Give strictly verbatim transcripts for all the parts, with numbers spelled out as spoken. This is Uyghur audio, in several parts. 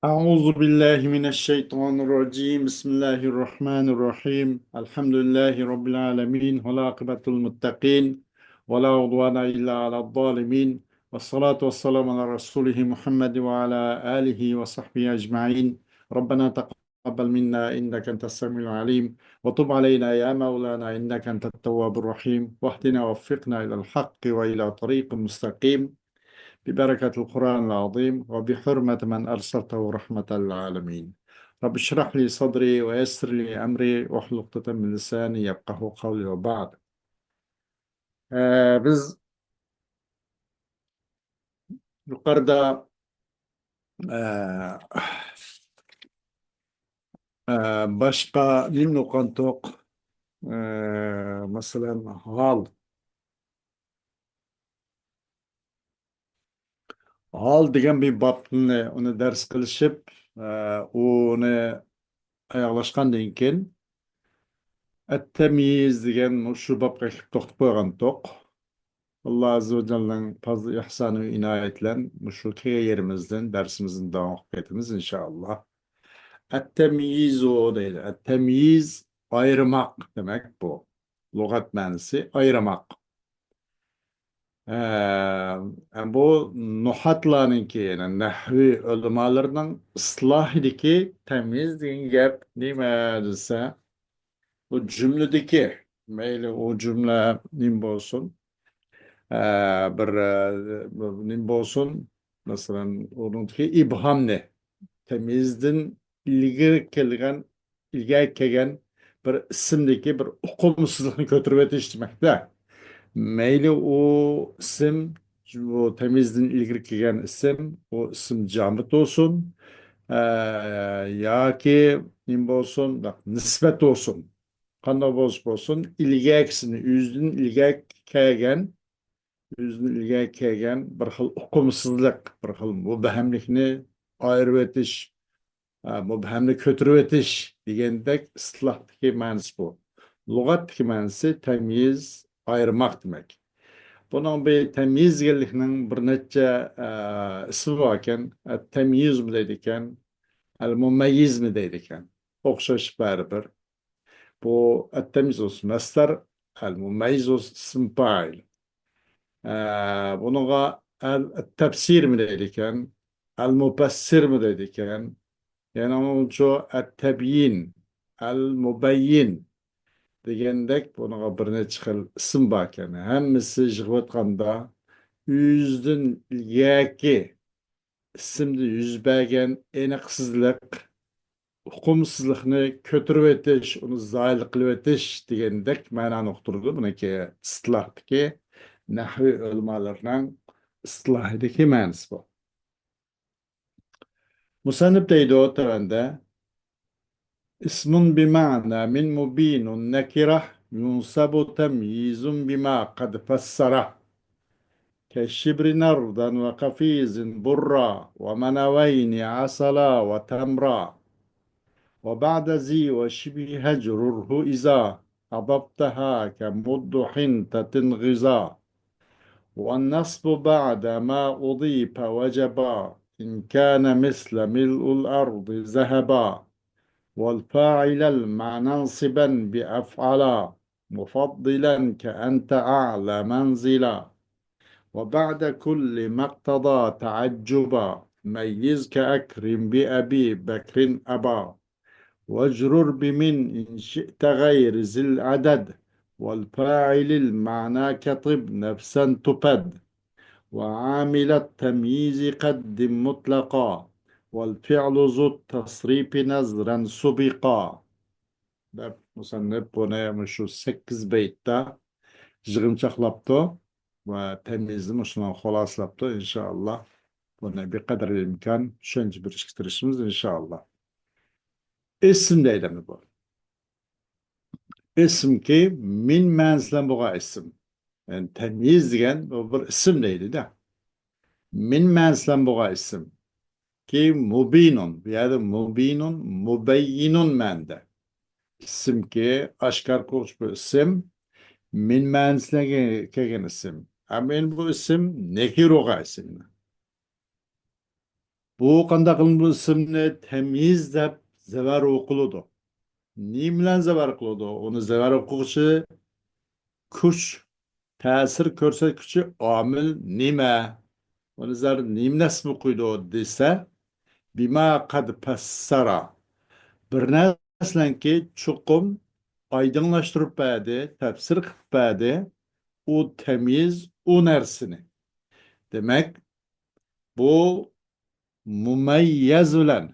أعوذ بالله من الشيطان الرجيم. بسم الله الرحمن الرحيم. الحمد لله رب العالمين، والعاقبة للمتقين، ولا عدوان إلا على الظالمين، والصلاة والسلام على رسوله محمد وعلى آله وصحبه أجمعين. ربنا تقبل منا إنك أنت السميع العليم، وتب علينا يا مولانا إنك أنت التواب الرحيم، واهدنا ووفقنا إلى الحق وإلى طريق مستقيم. ببركة القرآن العظيم وبحرمة من أرسلته رحمة للعالمين. رب اشرح لي صدري ويسر لي أمري واحلل عقدة من لساني يفقهوا قولي وبعد. ئە، بىز يۇقىرىدا، ئە، ئە، باشقا نېمىنى ئوقۇغانتۇق؟ ئە، مەسىلەن، ھال. ھال دېگەن بىر بابنى، ئۇنى دەرس قىلىشىپ، ئە، ئۇنى ئاياغلاشقاندىن كېيىن، ئەتتەميىز دېگەن مۇشۇ بابقا كېلىپ توختاپ قويغانتۇق. ئاللا ئەززە ۋە جەللەنىڭ پازلى ئېھسانى ۋە ئىنايىتى بىلەن مۇشۇ كەلگەن يېرىمىزدىن دەرسىمىزنى داۋام قىلىپ كېتىمىز، ئىنشائاللا. ئەتتەميىزۇ دەيدۇ. ئەتتەميىز ئايرىماق دېمەك بۇ. لۇغەت مەنىسى ئايرىماق. ئە، بۇ نۇھاتلارنىڭكى، يەنى نەھۋى ئۆلىمالىرىنىڭ ئىستىلاھىدىكى تەميىز دېگەن گەپ نېمە دېسە، بۇ جۈملىدىكى، مەيلى ئۇ جۈملە نېمە بولسۇن، ئە، بىر، ئە، نېمە بولسۇن، مەسىلەن، ئۇنىڭدىكى ئىبھامنى، تەميىزدىن ئىلگىرى كەلگەن، ئىلگىرى كەلگەن بىر ئىسىمدىكى بىر ئۇقۇمسىزلىقنى كۆتۈرۈۋېتىش دېمەكتە. مەيلى ئۇ ئىسىم، بۇ تەميىزدىن ئىلگىرى كەلگەن ئىسىم، ئۇ ئىسىم جامىت بولسۇن، ئە، ياكى نېمە بولسۇن، نىسبەت بولسۇن. قانداق بولسا بولسۇن، ئىلگەركىسىنى، ئۆزىدىن ئىلگەر كەلگەن، ئۆزىدىن ئىلگەر كەلگەن بىر خىل ئۇقۇمسىزلىق، بىر خىل مۇبھەملىكنى ئايرىۋېتىش، ئا، مۇبھەمنى كۆتۈرۈۋېتىش دېگەندەك ئىستىلاھتىكى مەنىسى بۇ. لۇغەتتىكى مەنىسى تەميىز، ئايرىماق دېمەك. بۇنىڭ بىر تەميىز دېگەنلىكنىڭ بىر نەچچە، ئە، ئىسمى باركەن. ئەت-تەميىزمۇ دەيدىكەن، ئەل-مۇمەييىزمۇ دەيدىكەن. ئوخشاش بەرىبىر. بۇ ئەت-تەميىز بولسا مەسدەر، ئەل-مۇمەييىز بولسا ئىسىم پائىل. ئە، بۇنىڭغا ئەل-تەپسىرمۇ دەيدىكەن، ئەل-مۇپەسسىرمۇ دەيدىكەن. يەنە ئۇنىڭچۇ ئەت-تەبيىن، ئەل-مۇبەييىن دېگەندەك بۇنىڭغا بىر نەچچە خىل ئىسىم باركەن. ھەممىسى يىغىۋاتقاندا ئۆزىدىن ئىلگەركى ئىسىمدە يۈز بەرگەن ئېنىقسىزلىق، ئۇقۇمسىزلىقنى كۆتۈرۈۋېتىش، ئۇنى زايىل قىلىۋېتىش دېگەندەك مەنانى ئۇقتۇرىدۇ. بۇنىڭكى ئىستىلاھتىكى نەھۋىي ئۆلىمالىرىنىڭ ئىستىلاھىدىكى مەنىسى بۇ. مۇسەننىپ دەيدۇ تۆۋەندە، اسم بمعنى من مبين نكرة ينصب تمييز بما قد فسره، كالشبر نردا وقفيز برا ومنوين عسلا وتمرا. وبعد ذي وشبه اجرره إذا أضفتها كمد حنطة غذا. والنصب بعد ما أضيف وجبا إن كان مثل ملء الأرض ذهبا. والفاعل المعنى انصبا بأفعلا مفضلا كأنت أعلى منزلا. وبعد كل ما اقتضى تعجبا ميز كأكرم بأبي بكر أبا. واجرر بمن إن شئت غير ذي العدد. والفاعل المعنى كطب نفسا تفد. وعامل التمييز قدم مطلقا. والفعل ذو التصريف نذرا سبقا. دەپ، مۇسەننىپ بۇنى مۇشۇ سەككىز بەيتتە يىغىنچاقلاپتۇ ۋە تەميىزنى مۇشۇنىڭ خۇلاسىلاپتۇ. ئىنشائاللا، بۇنى بىقەدەر ئىمكان چۈشەنچە بېرىشكە تىرىشىمىز، ئىنشائاللا. ئىسىم دەيدۇ بۇ. ئىسىمكى مىن مەنىسى بىلەن بولغان ئىسىم. يەنى تەميىز دېگەن بۇ بىر ئىسىم دەيدۇ-دە. مىن مەنىسى بىلەن بولغان ئىسىم. كى مۇبىنۇن. بۇ يەردە مۇبىنۇن، مۇبەييىنۇن مەنىدە. ئىسىمكى ئاشكارا قىلغۇچى بۇ ئىسىم. مىن مەنىسىگە كەلگەن ئىسىم. ئەمما ئەمدى بۇ ئىسىم نەكىرە بولغان ئىسىم. بۇ قانداق قىلىنىدۇ؟ بۇ ئىسىمنى تەميىز دەپ زەۋەر ئوقۇلىدۇ. نېمە بىلەن زەۋەر قىلىدۇ؟ ئۇنى زەۋەر ئوقۇغۇچى كۈچ، تەسىر كۆرسەتكۈچى ئامىل نېمە؟ ئۇنى زەۋەر نېمە نەسب ئوقۇيدۇ دېسە، بىما قەد پەسسەرا. بىر نەرسىلەنكى چوقۇم ئايدىڭلاشتۇرۇپ بەردى، تەپسىر قىلىپ بەردى. ئۇ تەميىز، ئۇ نەرسىنى. دېمەك، بۇ مۇمەييەز بىلەن،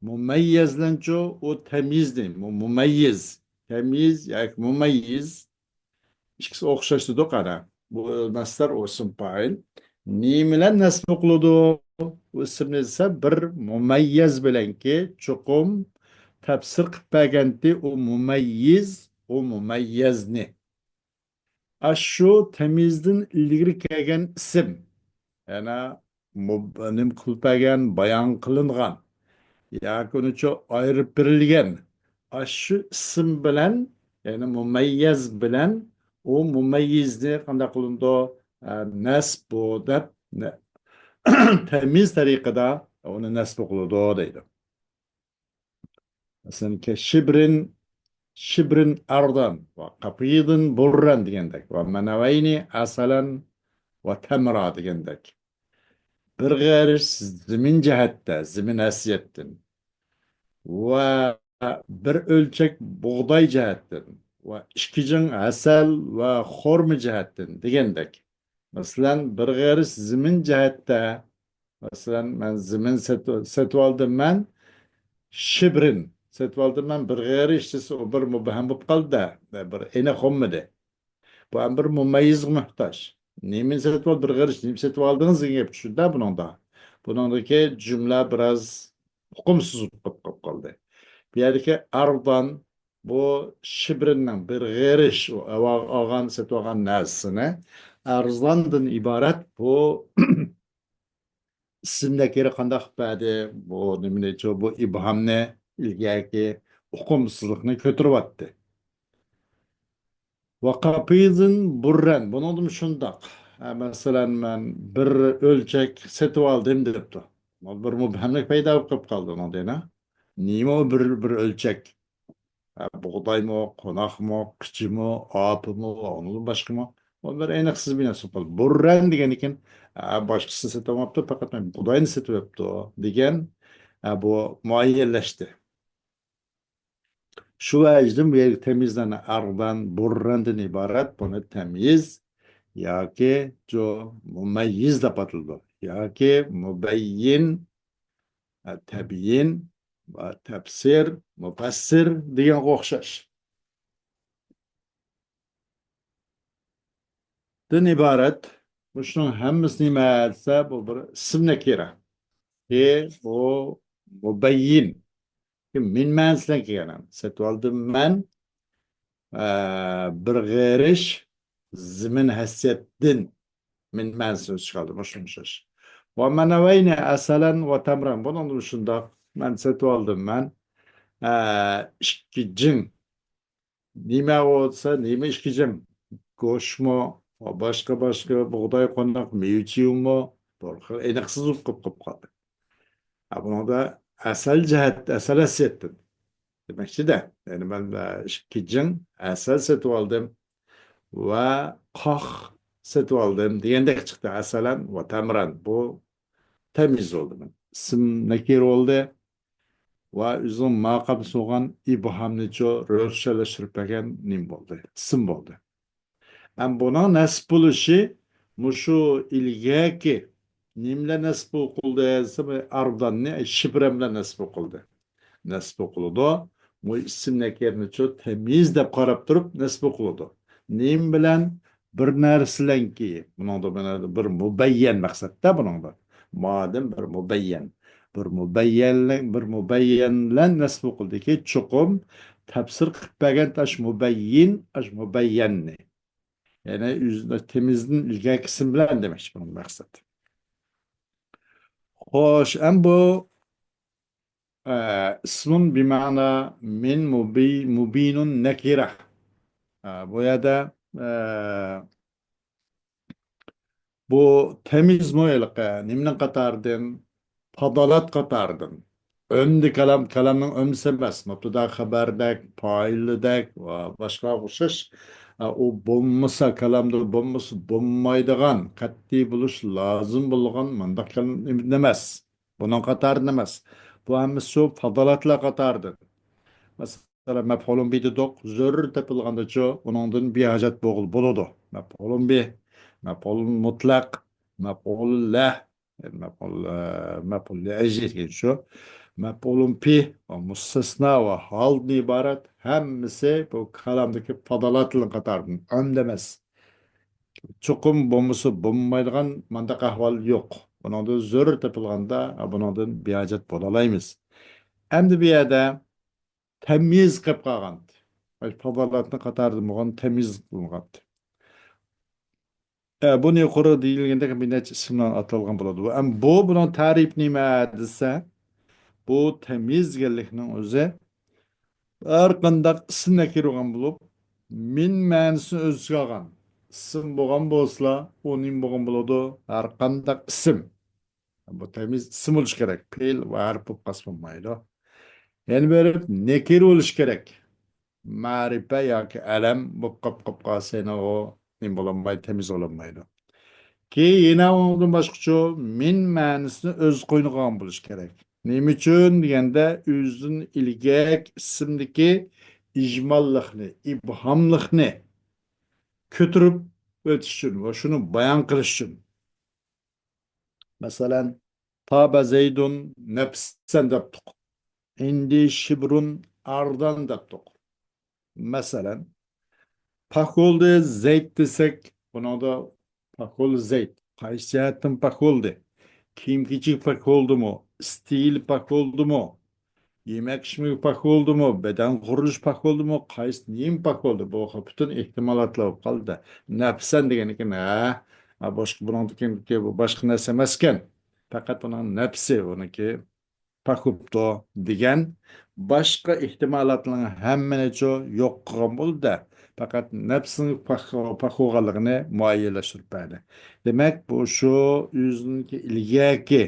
مۇمەييەز بىلەنچۇ ئۇ تەميىزنى، مۇ-، مۇمەييىز، تەميىز ياكى مۇمەييىز، ئىككىسى ئوخشاش دېدۇق، ئەنە. بۇ مەسدەر، ئۇ ئىسىم پائىل. نېمە بىلەن نەسب قىلىدۇ؟ ئۇ ئىسىمنى دېسە، بىر مۇمەييەز بىلەنكى، چوقۇم تەپسىر قىلىپ بەرگەنتى، ئۇ مۇمەييىز، ئۇ مۇمەييەزنى. ئاشۇ تەميىزدىن ئىلگىرى كەلگەن ئىسىم، يەنى مۇب-، نېمە قىلىپ بەرگەن، بايان قىلىنغان ياكى ئۇنىچۇ ئايرىپ بېرىلگەن ئاشۇ ئىسىم بىلەن، يەنى مۇمەييەز بىلەن ئۇ مۇمەييىزنى قانداق قىلىنىدۇ؟ ئە، نەسبۇ دەپ، نە-، تەميىز تەرىقىدا ئۇنى نەسب قىلىدۇ دەيدۇ. مەسىلەن، كە شىبرىن، شىبرىن ئەردەن ۋە قەپىدىن بۇررەن دېگەندەك، ۋە مەنەۋەينى ئەسەلەن ۋە تەمرا دېگەندەك. بىر غېرىش زېمىن جەھەتتە، زېمىن ھەسسىيەتتىن، ۋە بىر ئۆلچەك بۇغداي جەھەتتىن، ۋە ئىككى جىڭ ھەسەل ۋە خورما جەھەتتىن دېگەندەك. مەسىلەن، بىر غېرىش زېمىن جەھەتتە، مەسىلەن، مەن زېمىن سېتىۋ-، سېتىۋالدىم، مەن شىبرىن سېتىۋالدىم، مەن بىر غېرىش دېسە، ئۇ بىر مۇبھەم بولۇپ قالدى-دە، بىر ئېنىق بولمىدى. بۇ ھەم بىر مۇمەييىزغا موھتاج. نېمىنى سېتىۋال-، بىر غېرىش نېمە سېتىۋالدىڭىز دېگەن گەپ چۈشىدۇ-دە بۇنىڭدا. بۇنىڭدىكى جۈملە بىراز ئۇقۇمسىز بولۇپ قاپ-، قاپ قالدى. بۇ يەردىكى ئەردان، بۇ شىبرىننىڭ بىر غېرىش، ئۇ ئاۋا-، ئالغان، سېتىۋالغان نەرسىسىنى ئەرزاندىن ئىبارەت بۇ ئىسىم نەكىرە قانداق قىلىپ بەردى؟ بۇ نېمىنىچۇ، بۇ ئىبھامنى، ئىلگەركى ئۇقۇمسىزلىقنى كۆتۈرۈۋەتتى. ۋە قەپىزىن بۇررەن، بۇنىڭدىمۇ شۇنداق. ھە، مەسىلەن، مەن بىر ئۆلچەك سېتىۋالدىم دەپتۇ. بۇ بىر مۇبھەملىك پەيدا بولۇپ قالدى ئۇنىڭدا يەنە. نېمە ئۇ بىر، بىر ئۆلچەك؟ ھە، بۇغدايمۇ، قوناقمۇ، قىچىمۇ، ئاپىمۇ، ئۇنىڭدىن باشقىمۇ؟ بۇ بىر ئېنىقسىز بىر نەرسە بولۇپ قالدى. بۇررەن دېگەنىكىن، ھە، باشقىسىنى سېتىۋالماپتۇ، پەقەت مەن بۇغداينى سېتىۋەپتۇ دېگەن، ھە، بۇ مۇئەييەنلەشتى. شۇ ۋەجىدىن بۇ يەرگە تەميىزلەرنى ئەردان، بۇرراندىن ئىبارەت، بۇنى تەميىز ياكى جو مۇمەييىز دەپ ئاتىلىدۇ. ياكى مۇبەييىن، ئە، تەبيىن ۋە تەپسىر، مۇپەسسىر دېگەنگە ئوخشاش. دىن ئىبارەت. مۇشۇنىڭ ھەممىسى نېمە دېسە، بۇ بىر ئىسىم نەكىرە. ئى، ئۇ مۇبەييىن. مىن مەنىسى بىلەن كەلگەن. سېتىۋالدىم مەن، ئە، بىر غېرىش زېمىن ھەسسىيەتتىن. مىن مەنىسى ئۆز ئىچىگە ئالدى. مۇشۇنىڭغا ئوخشاش. ۋە مەنەۋەينى ئەسەلەن ۋە تەمرەن. بۇنىڭدا شۇنداق. مەن سېتىۋالدىم مەن، ئە، ئىككى جىڭ. نېمە ئۇ دېسە، نېمە ئىككى جىڭ؟ گۆشمۇ، باشقا، باشقا بۇغداي قونداق مېۋە-چېۋىمۇ، بىر خىل ئېنىقسىز بولۇپ قېلىپ قالدى. ھە، بۇنىڭدا ئەسەل جەھەت، ئەسەل ھەسسىيەتتىن دېمەكچىدە. يەنى مەن، ئە، ئىككى جىڭ ئەسەل سېتىۋالدىم ۋە قاق سېتىۋالدىم دېگەندەك چىقتى. ئەسەلەن ۋە تەمرەن. بۇ تەميىز بولدى. مەن ئىسىم نەكىر بولدى. ۋە ئۆزىنىڭ ماقامسى بولغان ئىبھامنىچۇ روشەنلەشتۈرۈپ بەرگەن نېمە بولدى؟ ئىسىم بولدى. ئەم بۇنىڭ نەسب بولۇشى مۇشۇ ئىلگەركى نېمە بىلەن نەسب قىلدى دېسە، ئەرداننى شىبرەن بىلەن نەسب قىلدى. نەسب قىلىدۇ. بۇ ئىسىم نەكىرنىچۇ تەميىز دەپ قاراپ تۇرۇپ نەسب قىلىدۇ. نېمە بىلەن؟ بىر نەرسىلەنكى، بۇنىڭدا مانا بىر مۇبەييەن مەقسەتتە بۇنىڭدا. مادەم بىر مۇبەييەن. بىر مۇبەييەنلىك، بىر مۇبەييەن بىلەن نەسب قىلدىكى، چوقۇم تەپسىر قىلىپ بەرگەن ئاش مۇبەييىن، ئاش مۇبەييەننى. يەنى ئۆزىنى تەميىزدىن ئىلگەركى ئىسىم بىلەن دېمەكچى بۇنىڭ مەقسەت. خوش، ئەم بۇ ئە، ئىسمۇن بىمەنا مىن مۇبى-، مۇبىنۇن نەكىرە. ئە، بۇ يەردە، ئە، بۇ تەميىزمۇ ھېلىقى نېمىنىڭ قاتارىدىن؟ پادالات قاتارىدىن. ئۆمدە كالام، كالامنىڭ ئۆمسى ئەمەس، مۇبتىدا خەبەردەك، پائىلدەك ۋە باشقىلارغا ئوخشاش. ئە، ئۇ بولمىسا، كالامدا بولمىسا بولمايدىغان، قەتئىي بولۇش لازىم بولغان مۇنداق كالام ئەمەس. بۇنىڭ قاتارىدىن ئەمەس. بۇ ھەممىسى شۇ پادالاتلار قاتارىدىن. مەسىلەن، مەپئۇلۇن بى دېدۇق، زۆرۈر تېپىلغاندىچۇ ئۇنىڭدىن بىھاجەت بولغىلى بولىدۇ. مەپئۇلۇن بى، مەپئۇلۇن مۇتلەق، مەپئۇلۇن لەھ، مەپئۇل، ئە، مەپئۇل لىئەجلى دېگەن شۇ. مەپئۇلۇن پى ۋە مۇستەسنا ۋە ھالدىن ئىبارەت ھەممىسى بۇ كالامدىكى پادالاتلىق قاتارىدىن، ئۆمدە ئەمەس. چوقۇم بولمىسا بولمايدىغان مانداق ئەھۋال يوق. بۇنىڭدىن زۆرۈر تېپىلغاندا، بۇنىڭدىن بىھاجەت بولالايمىز. ئەمدى بۇ يەردە تەميىز قېلىپ قالغانتى. پادالاتنىڭ قاتارىدىن بولغان تەميىز قىلىنغانتى. ئە، بۇنى يۇقىرى دېيىلگەندەك بىر نەچچە ئىسىملار ئاتالغان بولىدۇ. ئەم، بۇ، بۇنىڭ تەرىپى نېمە دېسە، بۇ تەميىز دېگەنلىكنىڭ ئۆزى ھەر قانداق ئىسىم نەكىرە بولغان بولۇپ، مىن مەنىسىنى ئۆز ئىچىگە ئالغان ئىسىم بولغان بولسىلا، ئۇ نېمە بولغان بولىدۇ؟ ھەر قانداق ئىسىم. بۇ تەميىز ئىسىم بولۇشى كېرەك. پېئىل ۋە ھەرپ بولۇپ قالسا بولمايدۇ. يەنە بېرىپ نەكىرە بولۇشى كېرەك. مەرىپە ياكى ئەلەم بولۇپ قاپ، قاپ قالسا يەنە ئۇ نېمە بولالمايدۇ، تەميىز بولالمايدۇ. كېيىن يەنە ئۇنىڭدىن باشقىچۇ مىن مەنىسىنى ئۆز قوينىغا ئالغان بولۇشى كېرەك. نېمە ئۈچۈن دېگەندە، ئۆزىدىن ئىلگەركى ئىسىمدىكى ئىجماللىقنى، ئىبھاملىقنى كۆتۈرۈپ ئۆتۈش ئۈچۈن ۋە شۇنى بايان قىلىش ئۈچۈن. مەسىلەن، تابە زەيدۇن نەپسەن دەپتۇق. ئىندى شىبرۇن ئاردان دەپتۇق. مەسىلەن، پاك بولدى زەيد دېسەك، بۇنىڭدا پاك بولدى زەيد. قايسى جەھەتتىن پاك بولدى؟ كىيىم-كېچەك پاك بولدىمۇ؟ ئىستىل پاك بولدىمۇ؟ يېمەك-ئىچمەك پاك بولدىمۇ؟ بەدەن قۇرۇلۇشى پاك بولدىمۇ؟ قايسى نېمە پاك بولدى؟ بۇ خىل پۈتۈن ئېھتىمالاتلار بولۇپ قالدى. نەپسەن دېگەنكىن، ھە، ھە، باشقا، بۇنىڭدىكى بۇ باشقا نەرسە ئەمەسكەن. پەقەت ئۇنىڭ نەپسى، ئۇنىڭكى پاك بوپتۇ دېگەن باشقا ئېھتىمالاتنىڭ ھەممىنىچۇ يوق قىلغان بولدى-دە، پەقەت نەپسىنىڭ پاك، پاك بولغانلىقىنى مۇئەييەنلەشتۈرۈپ بەردى. دېمەك، بۇ شۇ ئۆزىنىڭكى ئىلگەركى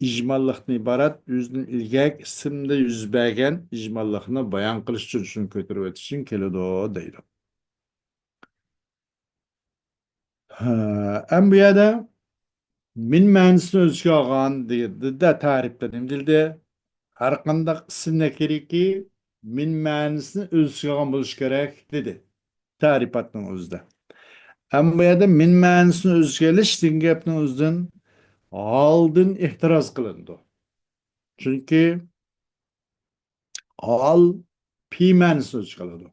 ئىجماللىقتىن ئىبارەت، ئۆزىدىن ئىلگەركى ئىسىمدە يۈز بەرگەن ئىجماللىقنى بايان قىلىش ئۈچۈن، شۇنى كۆتۈرۈۋېتىش ئۈچۈن كېلىدۇ دەيدۇ. ھە، ئەم بۇ يەردە مىن مەنىسىنى ئۆز ئىچىگە ئالغان دېدى-دە، تەرىپتە نېمە دېدى؟ ھەر قانداق ئىسىم نەكىرىكى مىن مەنىسىنى ئۆز ئىچىگە ئالغان بولۇشى كېرەك دېدى. تەرىپاتنىڭ ئۆزىدە. ئەمما بۇ يەردە مىن مەنىسىنى ئۆز ئىچىگە ئېلىش دېگەن گەپنىڭ ئۆزىدىن ھالدىن ئېھتىراز قىلىنىدۇ. چۈنكى ھال پى مەنىسىنى ئۆز ئىچىگە ئالىدۇ.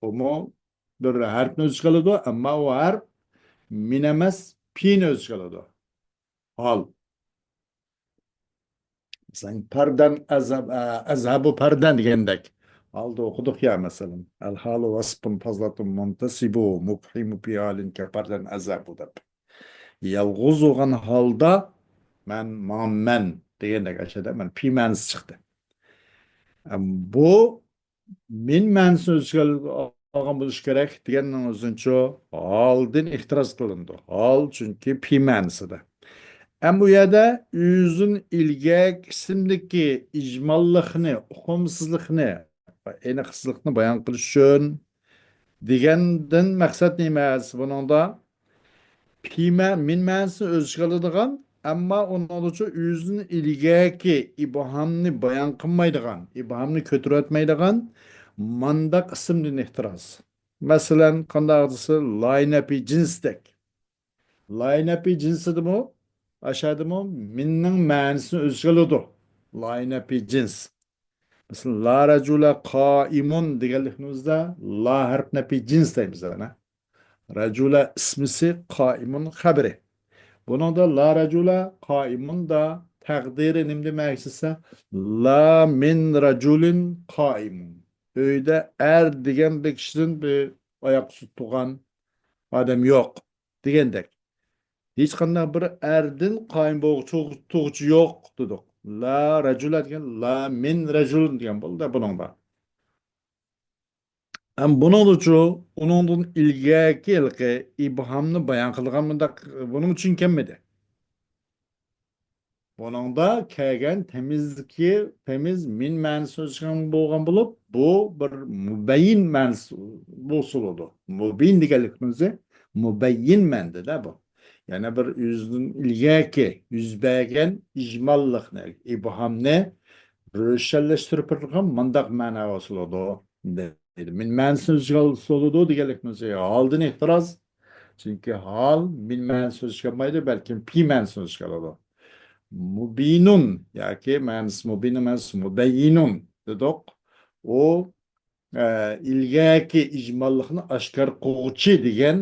ئۇمۇ بىر ھەرپنى ئۆز ئىچىگە ئالىدۇ، ئەمما ئۇ ھەرپ مىن ئەمەس، پىنى ئۆز ئىچىگە ئالىدۇ. ھال. مەسىلەن، پەردەن ئەزھەب-، ئە، ئەزھەبۇ پەردەن دېگەندەك. ھالدا ئوقۇدۇق يا، مەسىلەن، ئەل ھالۇ ۋەسپۇن پازلاتۇن مۇنتەسىبۇ مۇبھىمۇ پىئالىن كەپەردەن ئەزھەبۇ دەپ. يالغۇز بولغان ھالدا مەن ماڭىمەن دېگەندەك، ئەشەدە مەن پى مەنىسى چىقتى. ئەم، بۇ مىن مەنىسىنى ئۆز ئىچىگە ئالغان بولۇشى كېرەك دېگەننىڭ ئۆزىنىچۇ ھالدىن ئېھتىراز قىلىنىدۇ. ھال چۈنكى پى مەنىسىدە. ئەم بۇ يەردە ئۆزىدىن ئىلگەركى ئىسىمدىكى ئىجماللىقنى، ئۇقۇمسىزلىقنى، ئېنىقسىزلىقنى بايان قىلىش ئۈچۈن دېگەندىن مەقسەت نېمە؟ بۇنىڭدا پى مە-، مىن مەنىسىنى ئۆز ئىچىگە ئالىدىغان، ئەمما ئۇنىڭدىچۇ ئۆزىدىن ئىلگەركى ئىبھامنى بايان قىلمايدىغان، ئىبھامنى كۆتۈرۈۋەتمەيدىغان مانداق ئىسىمدىن ئېھتىراز. مەسىلەن، قانداق دېسە، لاي نەپى جىنستەك. لاي نەپى جىنسىدىمۇ، ئاشادىمۇ مىننىڭ مەنىسىنى ئۆز ئىچىگە ئالىدۇ. لاي نەپى جىنس. مەسىلەن، لا رەجۇلە قائىمۇن دېگەنلىكنىڭ ئۆزىدە لا ھەرپ نەپى جىنس دەيمىز ئەنە. رەجۇلە ئىسمىسى، قائىمۇن خەبىرى. بۇنىڭدا لا رەجۇلە قائىمۇندا تەقدىرى نېمە دېمەكچى دېسە، لا مىن رەجۇلىن قائىمۇن. ئۆيدە ئەر دېگەن بىر كىشىدىن بىر ئاياق ئۈستىدە تۇرغان ئادەم يوق دېگەندەك. ھېچقانداق بىر ئەردىن قائىم بولغۇچى، تۇغۇچى يوق دېدۇق. لا رەجۇلە دېگەن، لا مىن رەجۇل دېگەن بولدى بۇنىڭدا. ئەم بۇنىڭدىچۇ ئۇنىڭدىن ئىلگەركى ھېلىقى ئىبھامنى بايان قىلىدىغان مۇنداق، بۇنىڭ ئۈچۈن كەلمىدى. بۇنىڭدا كەلگەن تەمىزدىكى تەمىز مىن مەنىسى ئۆز ئىچىگە بولغان بولۇپ، بۇ بىر مۇبەييىن مەنىسى بولسا بولىدۇ. مۇبىن دېگەنلىكنىڭ ئۆزى مۇبەييىن مەنىدە بۇ. يەنە بىر ئۆزىدىن ئىلگەركى يۈز بەرگەن ئىجماللىقنى، ئىبھامنى روشەنلەشتۈرۈپ بېرىدىغان مۇنداق مەنە بولسا بولىدۇ دەيدۇ. مىن مەنىسىنى ئۆز ئىچىگە ئالسا بولىدۇ دېگەنلىكنىڭ ئۆزى ھالدىن ئېھتىراز. چۈنكى ھال مىن مەنىسىنى ئۆز ئىچىگە ئالمايدۇ، بەلكىم پى مەنىسىنى ئۆز ئىچىگە ئالىدۇ. مۇبىنۇن ياكى مەنىسى مۇبىنۇن مەنىسى مۇبەييىنۇن دېدۇق. ئۇ، ئە، ئىلگەركى ئىجماللىقنى ئاشكارا قىلغۇچى دېگەن،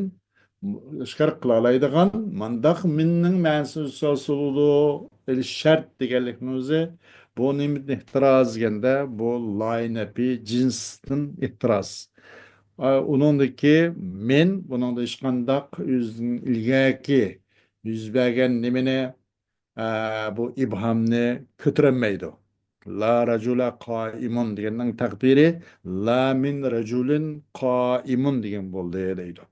ئاشكارا قىلالايدىغان مانداق مىننىڭ مەنىسى ئۆز ئىچىگە ئالسا بولىدۇ. ئەل شەرت دېگەنلىكنىڭ ئۆزى بۇ نېمىدىن ئېھتىراز دېگەندە، بۇ لاي نەپى جىنستىن ئېھتىراز. ئا، ئۇنىڭدىكى مىن، بۇنىڭدا ھېچقانداق ئۆزىدىن ئىلگەركى يۈز بەرگەن نېمىنى، ئا، بۇ ئىبھامنى كۆتۈرەلمەيدۇ. لا رەجۇلە قائىمۇن دېگەننىڭ تەقدىرى لا مىن رەجۇلىن قائىمۇن دېگەن بولدى دەيدۇ.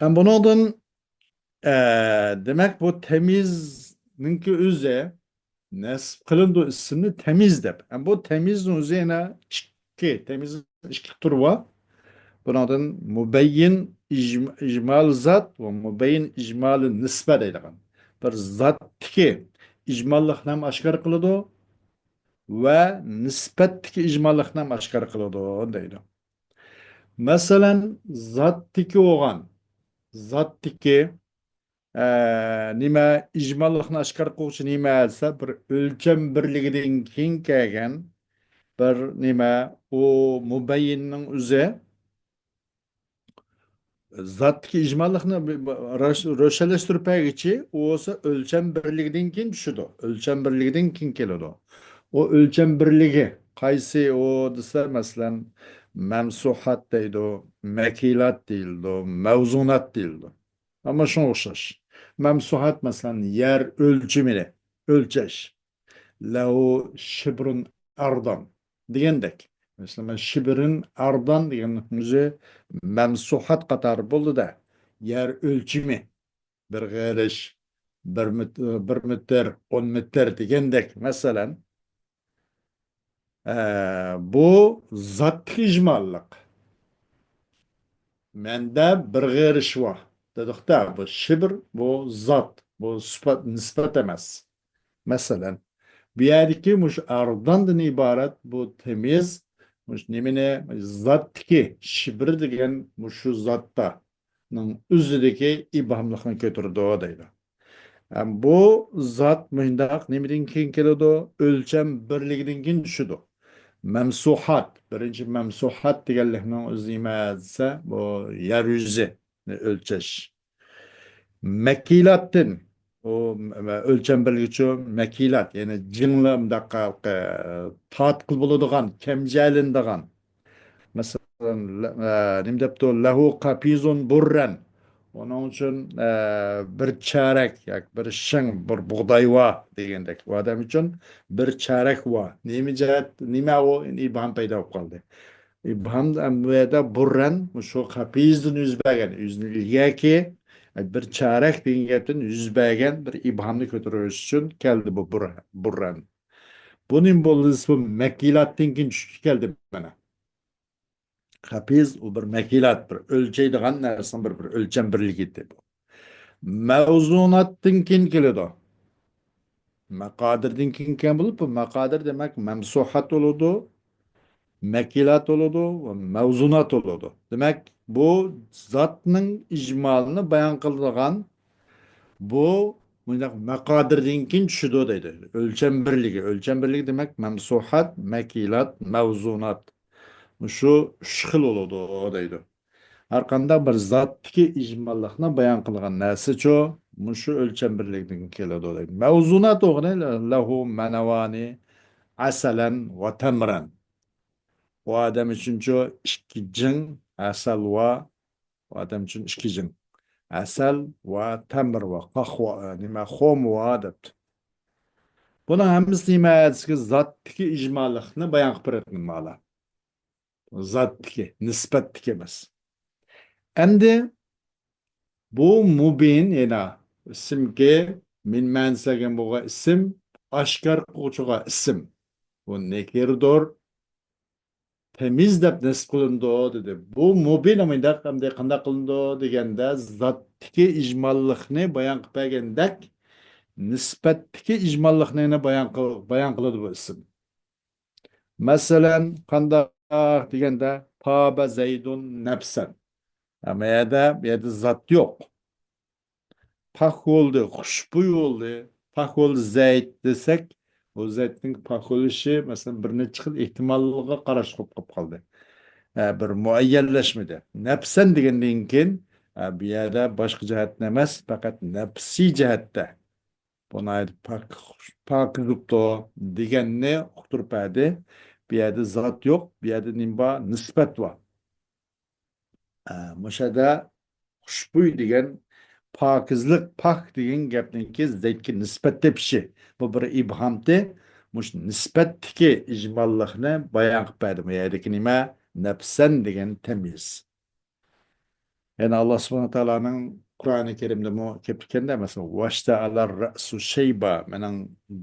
ھەم بۇنىڭدىن، ئە، دېمەك، بۇ تەمىزنىڭكى ئۆزى نەسب قىلىنىدۇ ئىسىمنى تەمىز دەپ. ھەم بۇ تەمىزنىڭ ئۆزى يەنە ئىككى، تەمىزنىڭ ئىككى تۈرى بار. بۇنىڭدىن مۇبەييىن ئىجم-، ئىجمال زات ۋە مۇبەييىن ئىجمال نىسبە دەيدىغان. بىر زاتتىكى ئىجماللىقنى ھەم ئاشكارا قىلىدۇ ۋە نىسبەتتىكى ئىجماللىقنى ھەم ئاشكارا قىلىدۇ دەيدۇ. مەسىلەن، زاتتىكى بولغان، زاتتىكى، ئە، نېمە، ئىجماللىقنى ئاشكارا قىلغۇچى نېمە دېسە، بىر ئۆلچەم بىرلىكىدىن كېيىن كەلگەن بىر نېمە، ئۇ مۇبەييىننىڭ ئۆزى زاتتىكى ئىجماللىقنى بى-، بى-، روش-، روشەنلەشتۈرۈپ بەرگۈچى، ئۇ بولسا ئۆلچەم بىرلىكىدىن كېيىن چۈشىدۇ. ئۆلچەم بىرلىكىدىن كېيىن كېلىدۇ. ئۇ ئۆلچەم بىرلىكى قايسى ئۇ دېسە، مەسىلەن، مەمسۇھات دەيدۇ، مەكىلات دېيىلىدۇ، مەۋزۇنات دېيىلىدۇ. ئەمما شۇڭا ئوخشاش. مەمسۇھات، مەسىلەن، يەر ئۆلچىمىنى ئۆلچەش. لەھۇ شىبرۇن ئەردان دېگەندەك. مەسىلەن، شىبرۇن ئەردان دېگەن ئۆزى مەمسۇھات قاتارى بولدى-دە. يەر ئۆلچىمى، بىر غېرىش، بىر مېت-، بىر مېتىر، ئون مېتىر دېگەندەك. مەسىلەن، ئە، بۇ زاتتىكى ئىجماللىق. مەندە بىر غېرىش بار دېدۇق-دە، بۇ شىبر، بۇ زات، بۇ سۈپەت، نىسبەت ئەمەس. مەسىلەن، بۇ يەردىكى مۇشۇ ئەرداندىن ئىبارەت بۇ تەمىز، مۇشۇ نېمىنى، زاتتىكى شىبر دېگەن مۇشۇ زاتتا نىڭ ئۆزىدىكى ئىبھاملىقنى كۆتۈرىدۇ دەيدۇ. ھەم بۇ زات مۇشۇنداق نېمىدىن كېيىن كېلىدۇ؟ ئۆلچەم بىرلىكىدىن كېيىن چۈشىدۇ. مەمسۇھات، بىرىنچى مەمسۇھات دېگەنلىكنىڭ ئۆزى نېمە دېسە، بۇ يەر يۈزى ئۆلچەش. مەكىلاتتىن، ئۇ ئۆلچەم بىرلىكىچۇ، مەكىلات، يەنى جىڭلا مۇنداق، ئە، تارتقىلى بولىدىغان، كەمجەلىنىدىغان. مەسىلەن، لە-، ئە، نېمە دەپتۇ؟ لەھۇ قەپىزۇن بۇررەن. ئۇنىڭ ئۈچۈن، ئە، بىر چارەك ياكى بىر شىڭ، بىر بۇغداي ۋا دېگەندەك. ئۇ ئادەم ئۈچۈن بىر چارەك ۋا. نېمە جەھەت، نېمە ئۇ؟ ئىبھام پەيدا بولۇپ قالدى. ئىبھام ئەمدى بۇ يەردە بۇررەن، مۇشۇ قەپىزدىن يۈز بەرگەن، يۈزنى ئىلگەركى، بىر چارەك دېگەن گەپتىن يۈز بەرگەن بىر ئىبھامنى كۆتۈرۈش ئۈچۈن كەلدى بۇ بۇر-، بۇررەن. بۇ نېمە بولدى دېسە، بۇ مەكىلاتتىن كېيىن چۈشۈپ كەلدى مانا. قەپىز، ئۇ بىر مەكىلات، بىر ئۆلچەيدىغان نەرسىنىڭ بىر، بىر ئۆلچەم بىرلىكى ئىدى بۇ. مەۋزۇناتتىن كېيىن كېلىدۇ. مەقادىردىن كېيىن كەلگەن بولۇپ، بۇ مەقادىر دېمەك مەمسۇھات بولىدۇ، مەكىلات بولىدۇ ۋە مەۋزۇنات بولىدۇ. دېمەك، بۇ زاتنىڭ ئىجمالىنى بايان قىلىدىغان بۇ مۇنداق مەقادىردىن كېيىن چۈشىدۇ دەيدۇ. ئۆلچەم بىرلىكى، ئۆلچەم بىرلىكى دېمەك مەمسۇھات، مەكىلات، مەۋزۇنات. مۇشۇ ئۈچ خىل بولىدۇ دەيدۇ. ھەر قانداق بىر زاتتىكى ئىجماللىقنى بايان قىلغان نەرسىچۇ، مۇشۇ ئۆلچەم بىرلىكىدىن كېلىدۇ دەيدۇ. مەۋزۇنات ئوغرى لەھۇ مەنەۋانى ئەسەلەن ۋە تەمرەن. ئۇ ئادەم ئۈچۈنچۇ ئىككى جىڭ ئەسەل ۋە، ئۇ ئادەم ئۈچۈن ئىككى جىڭ ئەسەل ۋە تەمر ۋە قەھۋە، نېمە، خۇم ۋە دەپتۇ. بۇنىڭ ھەممىسى نېمە؟ زاتتىكى ئىجماللىقنى بايان قىلىپ بېرىدۇ مانا. زاتتىكى، نىسبەتتىكى ئەمەس. ئەمدى بۇ مۇبىن يەنە ئىسىمكى مىن مەنىسى كەلگەن بولغان ئىسىم، ئاشكارا قىلغۇچىغا ئىسىم. بۇ نەكىردۇر. تەميىز دەپ نەسب قىلىنىدۇ، دېدى. بۇ مۇبىن ئەمدى قانداق قىلىنىدۇ دېگەندە، زاتتىكى ئىجماللىقنى بايان قىلىپ بەرگەندەك، نىسبەتتىكى ئىجماللىقنى يەنە بايان قىل-، بايان قىلىدۇ بۇ ئىسىم. مەسىلەن، قانداق دېگەندە، تابە زەيدۇن نەپسەن. ئەمما يەردە، بۇ يەردە زات يوق. پاك بولدى، خۇشبۇي بولدى، پاك بولدى زەيت دېسەك، بۇ زەيتنىڭ پاك بولۇشى، مەسىلەن، بىر نەچچە خىل ئېھتىمالغا قاراشلىق بولۇپ قالدى. ئە، بىر مۇئەييەنلەشمىدى. نەپسەن دېگەندىن كېيىن، ئە، بۇ يەردە باشقا جەھەتتىن ئەمەس، پەقەت نەپسىي جەھەتتە. بۇ ناھايىتى پاك، پاكىز بوپتۇ دېگەننى ئۇقتۇرۇپ بەردى. بۇ يەردە زات يوق، بۇ يەردە نېمە بار؟ نىسبەت بار. ئە، مۇشۇ يەردە خۇشبۇي دېگەن پاكىزلىق، پاك دېگەن گەپنىڭكى زەيتكە نىسبەت تېپىشى. بۇ بىر ئىبھامتى. مۇشۇ نىسبەتتىكى ئىجماللىقنى بايان قىلىپ بەردى. بۇ يەردىكى نېمە؟ نەپسەن دېگەن تەميىز. يەنە ئاللا سۇبھانە تائالانىڭ قۇرئانى كەرىمدىمۇ كېلىپتىكەندە، مەسىلەن، «ۋەشتەئەلەر رەسۇ شەيبا»، مېنىڭ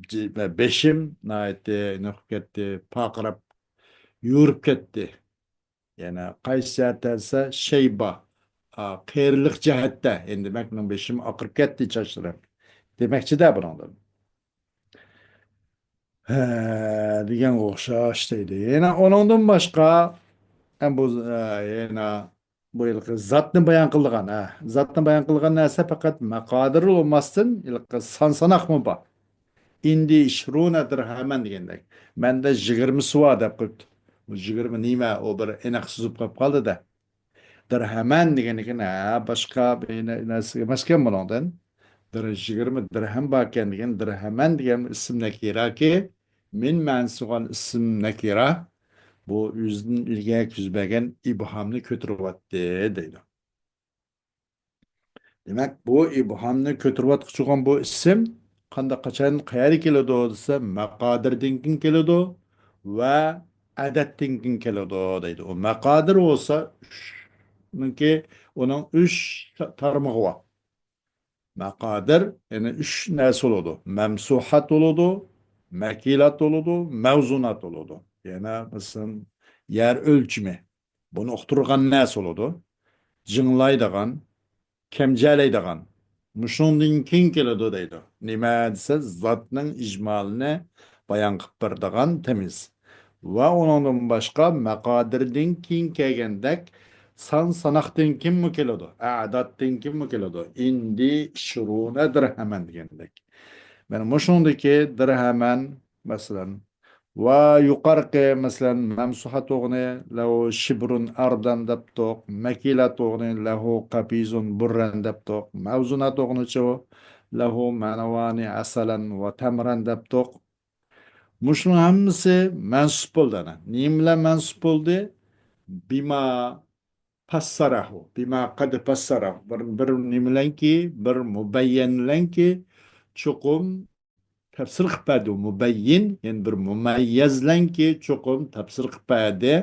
جى-، بېشىم ناھايىتى نېمە قىلىپ كەتتى، پارقىراپ، يورۇپ كەتتى. يەنە قايسى جەھەتتە دېسە، شەيبا، ئا، قېرىلىق جەھەتتە. يەنى دېمەك، مېنىڭ بېشىم ئاقىرىپ كەتتى، چاچلىرىم. دېمەكچىدە بۇنىڭدىن. ھە، دېگەنگە ئوخشاش دەيدۇ. يەنە ئۇنىڭدىن باشقا، ھەم بۇ، ئە، يەنە بۇ ھېلىقى زاتنى بايان قىلىدىغان، ھە، زاتنى بايان قىلىدىغان نەرسە پەقەت مەقادىر بولماستىن، ھېلىقى سان ساناقمۇ بار. ئىندى ئىشرۇنە دىرھەمەن دېگەندەك. مەندە يىگىرمىسى بار دەپ قويۇپتۇ. بۇ يىگىرمە نېمە؟ ئۇ بىر ئېنىق سوزۇپ قويۇپ قالدى-دە. دىرھەمەن دېگەنكىن، ھە، باشقا بىر نە-، نەرسە ئەمەسكەن بۇنىڭدىن. دىر-، يىگىرمە دىرھەم باركەن دېگەن، دىرھەمەن دېگەن ئىسىم نەكىراكى، مىن مەنىسى بولغان ئىسىم نەكىرا. بۇ ئۆزىدىن ئىلگەرىكى يۈز بەرگەن ئىبھامنى كۆتۈرۈۋەتتى دەيدۇ. دېمەك، بۇ ئىبھامنى كۆتۈرۈۋاتقۇچى بولغان بۇ ئىسىم قانداق، قاچان، قەيەردە كېلىدۇ دېسە، مەقادىردىن كېيىن كېلىدۇ ۋە ئەدەدتىن كېيىن كېلىدۇ دەيدۇ. ئۇ مەقادىر بولسا، ئۈچنىڭكى، ئۇنىڭ ئۈچ تا-، تارمىقى بار. مەقادىر، يەنى ئۈچ نەرسە بولىدۇ. مەمسۇھات بولىدۇ، مەكىلات بولىدۇ، مەۋزۇنات بولىدۇ. يەنە، مەسىلەن، يەر ئۆلچىمى. بۇنى ئۇقتۇرغان نەرسە بولىدۇ. جىڭلايدىغان، كەمجەلەيدىغان. مۇشۇنىڭدىن كېيىن كېلىدۇ دەيدۇ. نېمە دېسە، زاتنىڭ ئىجمالىنى بايان قىلىپ بېرىدىغان تەميىز. ۋە ئۇنىڭدىن باشقا مەقادىردىن كېيىن كەلگەندەك سان ساناقتىن كېيىنمۇ كېلىدۇ، ئەدەدتىن كېيىنمۇ كېلىدۇ. ئىندى ئىشرۇنە دىرھەمەن دېگەندەك. مانا مۇشۇنىڭدىكى دىرھەمەن، مەسىلەن، ۋە يۇقارقى، مەسىلەن، مەمسۇھات بولغىنى لەھۇ شىبرۇن ئەردەن دەپتۇق، مەكىلات بولغىنى لەھۇ قەپىزۇن بۇررەن دەپتۇق، مەۋزۇنات بولغىنىچۇ لەھۇ مەنەۋانى ئەسەلەن ۋە تەمرەن دەپتۇق. مۇشۇنىڭ ھەممىسى مەنسۇپ بولدى ئەنە. نېمە بىلەن مەنسۇپ بولدى؟ بىما پەسسەرەھۇ، بىما قەد پەسسەرەھۇ. بىر، بىر نېمە بىلەنكى، بىر مۇبەييەن بىلەنكى، چوقۇم تەپسىر قىلىپ بەردى. مۇبەييىن، يەنى بىر مۇمەييەز بىلەنكى، چوقۇم تەپسىر قىلىپ بەردى.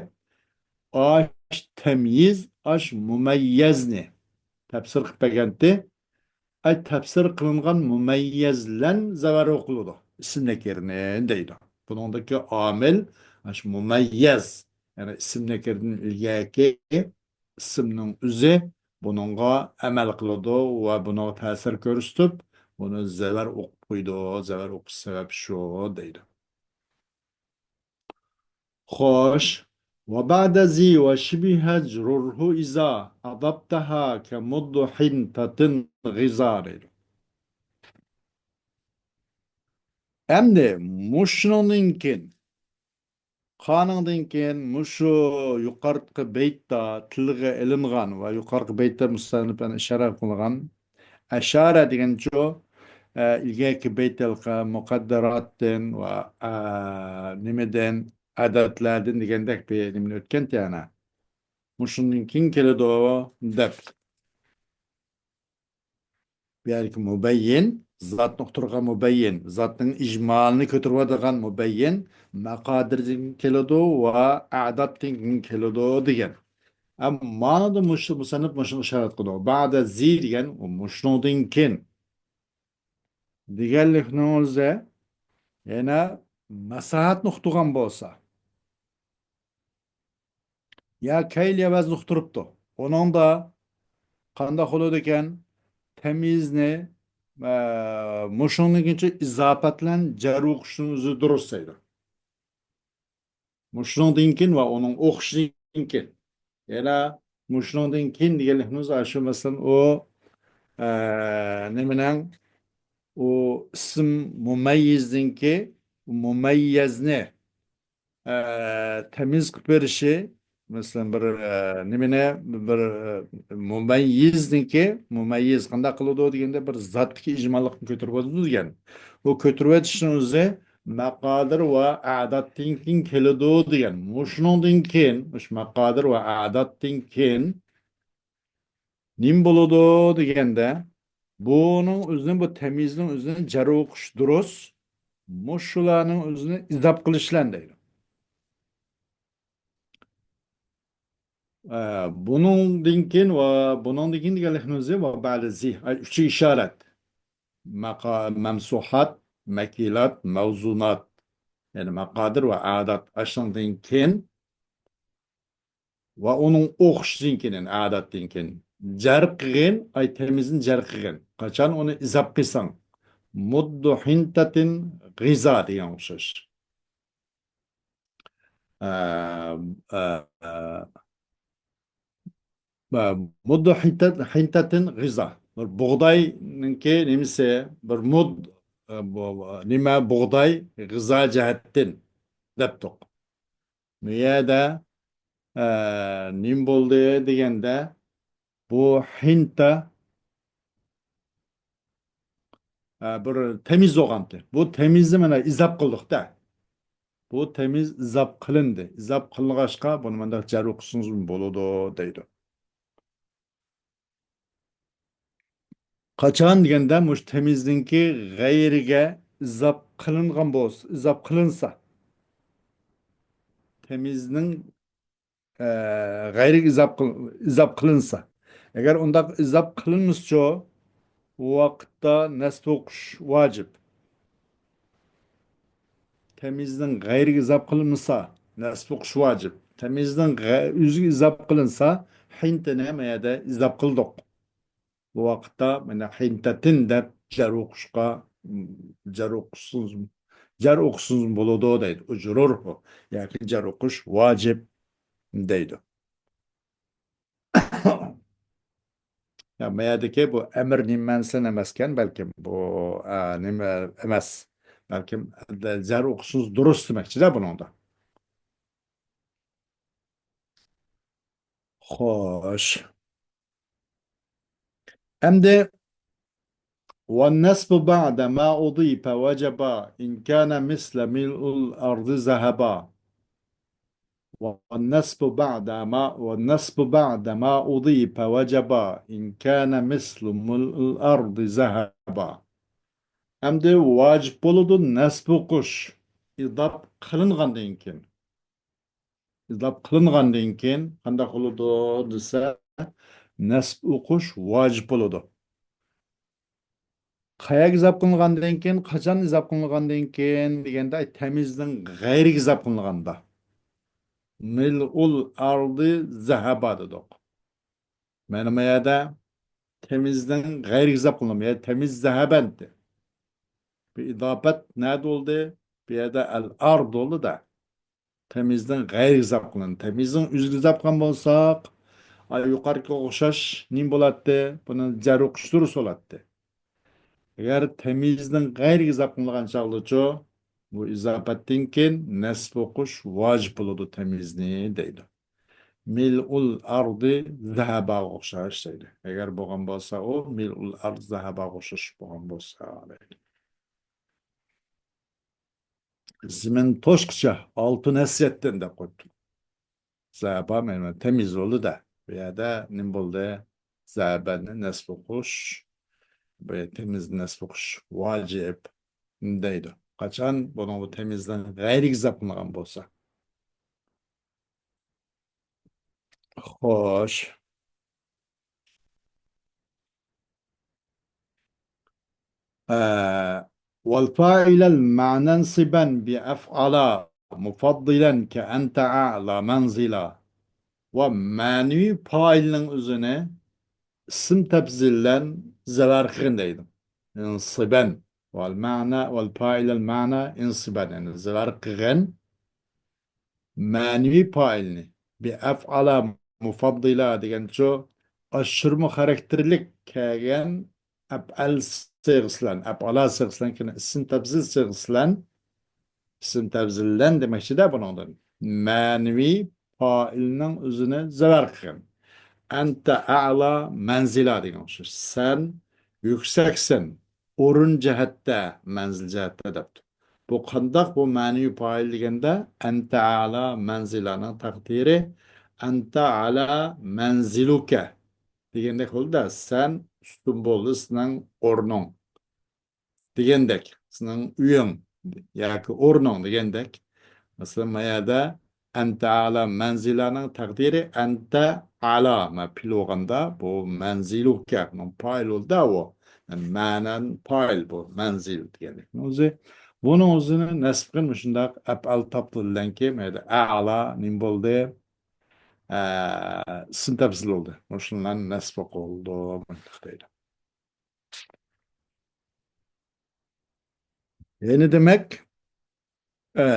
ئاش تەميىز، ئاش مۇمەييەزنى تەپسىر قىلىپ بەرگەنتى. ئەي، تەپسىر قىلىنغان مۇمەييەز بىلەن زەۋەر ئوقۇلىدۇ. ئىسىم نەكىرىنى دەيدۇ. بۇنىڭدىكى ئامىل، ئاشۇ مۇمەييەز، يەنى ئىسىم نەكىرىدىن ئىلگەركى ئىسىمنىڭ ئۆزى بۇنىڭغا ئەمەل قىلىدۇ ۋە بۇنىڭغا تەسىر كۆرسىتىپ، بۇنى زەۋەر ئوقۇپ قويىدۇ، زەۋەر ئوقۇش سەۋەبى شۇ دەيدۇ. خوش. وبعد ذي وشبهها اجرره إذا أضفتها كمض حنطة غذا دەيدۇ. ئەمدى مۇشۇنىڭدىن كېيىن، قانىڭدىن كېيىن مۇشۇ يۇقارقى بەيتتە تىلغا ئېلىنغان ۋە يۇقارقى بەيتتە مۇسەننىپ ئىشارە قىلغان ئەشارە دېگەنچۇ، ئە، ئىلگەركى بەيت ھېلىقى مۇقەددەراتتىن ۋە، ئە، نېمىدىن، ئەدەدلەردىن دېگەندەك بىر نېمىنى ئۆتكەنتى يەنە. مۇشۇندىن كېيىن كېلىدۇ دەپ. بۇ يەردىكى مۇبەييىن، زاتنى ئۇقتۇرغان مۇبەييىن، زاتنىڭ ئىجمالىنى كۆتۈرۈۋالىدىغان مۇبەييىن، مەقادىردىن كېلىدۇ ۋە ئەدەدتىن كېلىدۇ دېگەن. ئەمما مانىدا مۇشۇ مۇسەننىپ مۇشۇنى ئىشارەت قىلىدۇ. بەئدە زى دېگەن مۇشۇنىڭدىن كېيىن. دېگەنلىكنىڭ ئۆزى يەنە مەسلىھەتنى ئۇقتۇرغان بولسا، يا كەيل ئەۋەزنى ئۇقتۇرۇپتۇ. ئۇنىڭدا قانداق بولىدىكەن؟ تەميىزنى، ئە، مۇشۇنىڭغىچە ئىزاپەت بىلەن جەر ئوقۇشنىڭ ئۆزى دۇرۇس دەيدۇ. مۇشۇنىڭدىن كېيىن ۋە ئۇنىڭ ئوخشىشىدىن كېيىن. يەنە مۇشۇنىڭدىن كېيىن دېگەنلىكىمىز ئاشۇ، مەسىلەن، ئۇ، ئە، نېمىنىڭ، ئۇ ئىسىم مۇمەييىزنىڭكى مۇمەييەزنى، ئە، تەميىز قىلىپ بېرىشى، مەسىلەن، بىر، ئە، نېمىنى، بىر، ئە، مۇمەييىزنىڭكى، مۇمەييىز قانداق قىلىدۇ دېگەندە، بىر زاتتىكى ئىجماللىقنى كۆتۈرۈۋاتىدۇ دېگەن. ئۇ كۆتۈرۈۋېتىشنىڭ ئۆزى مەقادىر ۋە ئەدادتىن كېيىن كېلىدۇ دېگەن. مۇشۇنىڭدىن كېيىن، مۇشۇ مەقادىر ۋە ئەدادتىن كېيىن نېمە بولىدۇ دېگەندە، بۇنىڭ ئۆزىنى، بۇ تەميىزنىڭ ئۆزىنى جەر ئوقۇش دۇرۇس، مۇشۇلارنىڭ ئۆزىنى ئىزاپ قىلىش بىلەن دەيدۇ. ئە، بۇنىڭدىن كېيىن ۋە بۇنىڭدىن كېيىن دېگەنلىكنىڭ ئۆزى ۋە بەدىزى، ئاي، ئۈچى ئىشارەت. مەقا-، مەمسۇھات، مەكىلات، مەۋزۇنات. يەنى مەقادىر ۋە ئەداد ئاشۇنىڭدىن كېيىن ۋە ئۇنىڭ ئوخشىشىدىن كېيىن، يەنى ئەدادتىن كېيىن. جەر قىلغىن، ئاي، تەميىزنى جەر قىلغىن. قاچان ئۇنى ئىزاپ قىلساڭ، مۇددۇ ھىنتەتىن غىزا دېگەن ئوخشاش. ئە، ئە، ئە، ئە، مۇددۇ ھىنتەت-، ھىنتەتىن غىزا. بىر بۇغداينىڭكى نېمىسى، بىر مۇد، ئە، بۇ، نېمە، بۇغداي غىزا جەھەتتىن دەپتۇق. بۇ يەردە، ئە، نېمە بولدى دېگەندە، بۇ ھىنتە، ئە، بىر تەميىز بولغانتى. بۇ تەميىزنى مانا ئىزاپ قىلدۇق-دە. بۇ تەميىز ئىزاپ قىلىندى. ئىزاپ قىلىنغاچقا، بۇنى مۇنداق جەر ئوقۇسىڭىزمۇ بولىدۇ، دەيدۇ. قاچان دېگەندە، مۇشۇ تەميىزنىڭكى غەيرىگە ئىزاپ قىلىنغان بولسا، ئىزاپ قىلىنسا. تەميىزنىڭ ئە، غەيرىگە ئىزاپ قىل-، ئىزاپ قىلىنسا. ئەگەر ئۇنداق ئىزاپ قىلىنمىسىچۇ، ئۇ ۋاقىتتا نەسب ئوقۇش ۋاجىپ. تەميىزنىڭ غەيرىگە ئىزاپ قىلىنمىسا، نەسب ئوقۇش ۋاجىپ. تەميىزنىڭ غە-، ئۆزىگە ئىزاپ قىلىنسا، ھىنتىنى ھەممە يەردە ئىزاپ قىلدۇق. بۇ ۋاقىتتا مانا ھىنتەتىن دەپ جەر ئوقۇشقا، جەر ئوقۇسىڭىز، جەر ئوقۇسىڭىز بولىدۇ دەيدۇ. ئۇجرۇرھۇ ياكى جەر ئوقۇش ۋاجىپ دەيدۇ. يا، ما يەردىكى بۇ ئەمىر نېمە مەنىسىدىن ئەمەسكەن، بەلكىم بۇ، ئە، نېمە ئەمەس. بەلكىم جەر ئوقۇسىڭىز دۇرۇس دېمەكچىدە بۇنىڭدا. خوش. ئەمدى، والنصب بعد ما أضيف وجبا إن كان مثل ملء الأرض ذهبا. والنصب بعد ما، والنصب بعد ما أضيف وجبا إن كان مثل ملء الأرض ذهبا. ئەمدى ۋاجىپ بولىدۇ نەسب ئوقۇش، ئىزاپ قىلىنغاندىن كېيىن. ئىزاپ قىلىنغاندىن كېيىن قانداق بولىدۇ دېسە، نەسب ئوقۇش ۋاجىپ بولىدۇ. قەيەرگە ئىزاپ قىلىنغاندىن كېيىن، قاچان ئىزاپ قىلىنغاندىن كېيىن دېگەندە، تەميىزنىڭ غەيرىگە ئىزاپ قىلىنغاندا. مىلئۇل ئەردى زەھەبا دېدۇق. مانا بۇ يەردە تەميىزنىڭ غەيرىگە ئىزاپ قىلىنغان، يەنى تەميىز زەھەبەنتى. بۇ ئىزاپەت نەدە بولدى؟ بۇ يەردە ئەل ئەرد بولدى-دە. تەميىزنىڭ غەيرىگە ئىزاپ قىلىنىدۇ. تەميىزنىڭ ئۆزىگە ئىزاپ قىلغان بولساق، ئا، يۇقىرىقىغا ئوخشاش نېمە بولاتتى؟ بۇنى جەر ئوقۇش دۇرۇس بولاتتى. ئەگەر تەميىزنىڭ غەيرىگە ئىزاپ قىلىنغان چاغدىچۇ، بۇ ئىزاپەتتىن كېيىن نەسب ئوقۇش ۋاجىپ بولىدۇ تەميىزنى دەيدۇ. مىلئۇل ئەردى زەھەباغا ئوخشاش دەيدۇ. ئەگەر بولغان بولسا، ئۇ مىلئۇل ئەرد زەھەباغا ئوخشاش بولغان بولسا دەيدۇ. زېمىن توشقىچە ئالتۇن ھەسسىيەتتىن دەپ قويۇپتۇ. زەھەبا مەنە تەميىز بولدى-دە. بۇ يەردە نېمە بولدى؟ زەھەبەنى نەسب ئوقۇش، بۇ تەميىز نەسب ئوقۇش ۋاجىپ دەيدۇ. قاچان بۇنىڭ بۇ تەميىزنىڭ غەيرىگە ئىزاپ قىلىنغان بولسا. خوش. ئە، والفاعل المعنى انصبا بأفعل مفضلا كأنت أعلى منزلا. ۋە مەنىۋى پائىلنىڭ ئۆزىنى ئىسىم تەپزىللەن زەۋەر قىلغىن دەيدۇ. انصبا. والمعنى، والفاعل المعنى انصبا. يەنى زەۋەر قىلغىن. مەنىۋى پائىلنى بىئەفئالا مۇفەددىلا دېگەنچۇ، ئاشۇرما خاراكتېرلىك كەلگەن ئەپئەل سىغىسى بىلەن، ئەپئالا سىغىسى بىلەن، كېيىن ئىسىم تەپزىل سىغىسى بىلەن، ئىسىم تەپزىللەن دېمەكچىدە بۇنىڭدىن. مەنىۋى پائىلنىڭ ئۆزىنى زەۋەر قىلغىن. ئەنتە ئەلا مەنزىلا دېگەن ئوخشاش. سەن يۈكسەكسەن، ئورۇن جەھەتتە، مەنزىل جەھەتتە دەپتۇ. بۇ قانداق؟ بۇ مەنىۋى پائىل دېگەندە، ئەنتە ئەلا مەنزىلانىڭ تەقدىرى، ئەنتە ئەلا مەنزىلۇكە دېگەندەك بولدى-دە، سەن ئۈستۈن بولدى سېنىڭ ئورنۇڭ دېگەندەك، سېنىڭ ئۆيۈڭ ياكى ئورنۇڭ دېگەندەك. مەسىلەن، ما يەردە ئەنتە ئەلا مەنزىلانىڭ تەقدىرى ئەنتە ئەلا، مە پېئىل بولغاندا بۇ مەنزىلۇكە، بۇنىڭ پائىل بولدى ئۇ. مەنەن پائىل بۇ، مەنزىل دېگەنلىكنىڭ ئۆزى. بۇنىڭ ئۆزىنى نەسب قىلىن مۇشۇنداق ئەپئەل تەپزىللەنكى، ما يەردە ئەلا نېمە بولدى؟ ئە، ئىسىم تەپزىل بولدى. مۇشۇلارنى نەسب قىلىدۇ، مۇنداق دەيدۇ. يەنى دېمەك، ئە،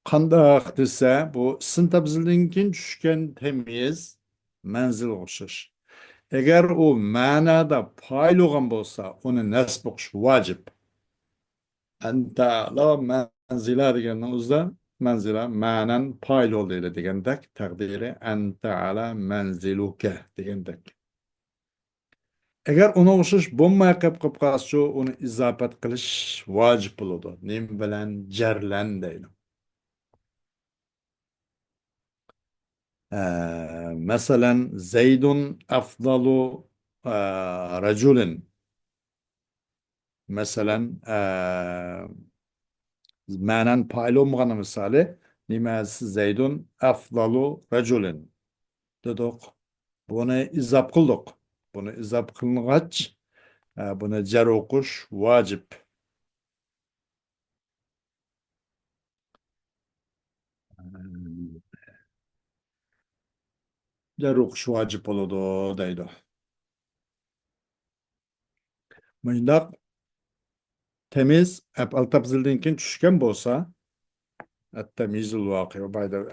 قانداق دېسە، بۇ ئىسىم تەپزىلدىن كېيىن چۈشكەن تەميىز مەنزىلگە ئوخشاش. ئەگەر ئۇ مەنادا پائىل بولغان بولسا، ئۇنى نەسب ئوقۇش ۋاجىپ. ئەنتە ئەلا مەنزىلا دېگەننىڭ ئۆزىدە مەنزىلا مەنەن پائىل بولدى دېگەندەك، تەقدىرى ئەنتە ئەلا مەنزىلۇكە دېگەندەك. ئەگەر ئۇنىڭغا ئوخشاش بولماي قېلىپ، قېلىپ قالسىچۇ، ئۇنى ئىزاپەت قىلىش ۋاجىپ بولىدۇ. نېمە بىلەن؟ جەرلەن دەيدۇ. ئە، مەسىلەن، زەيدۇن ئەفزالۇ، ئە، رەجۇلىن. مەسىلەن، ئە، مەنەن پائىل بولمىغان مىسالى، نېمە؟ زەيدۇن ئەفزالۇ رەجۇلىن دېدۇق. بۇنى ئىزاپ قىلدۇق. بۇنى ئىزاپ قىلىنغاچ، ئە، بۇنى جەر ئوقۇش ۋاجىپ. جەر ئوقۇش ۋاجىپ بولىدۇ دەيدۇ. مۇشۇنداق تەميىز ئەپئەل تەپزىلدىن كېيىن چۈشكەن بولسا، ئەتتەميىزۇل ۋاقىئ،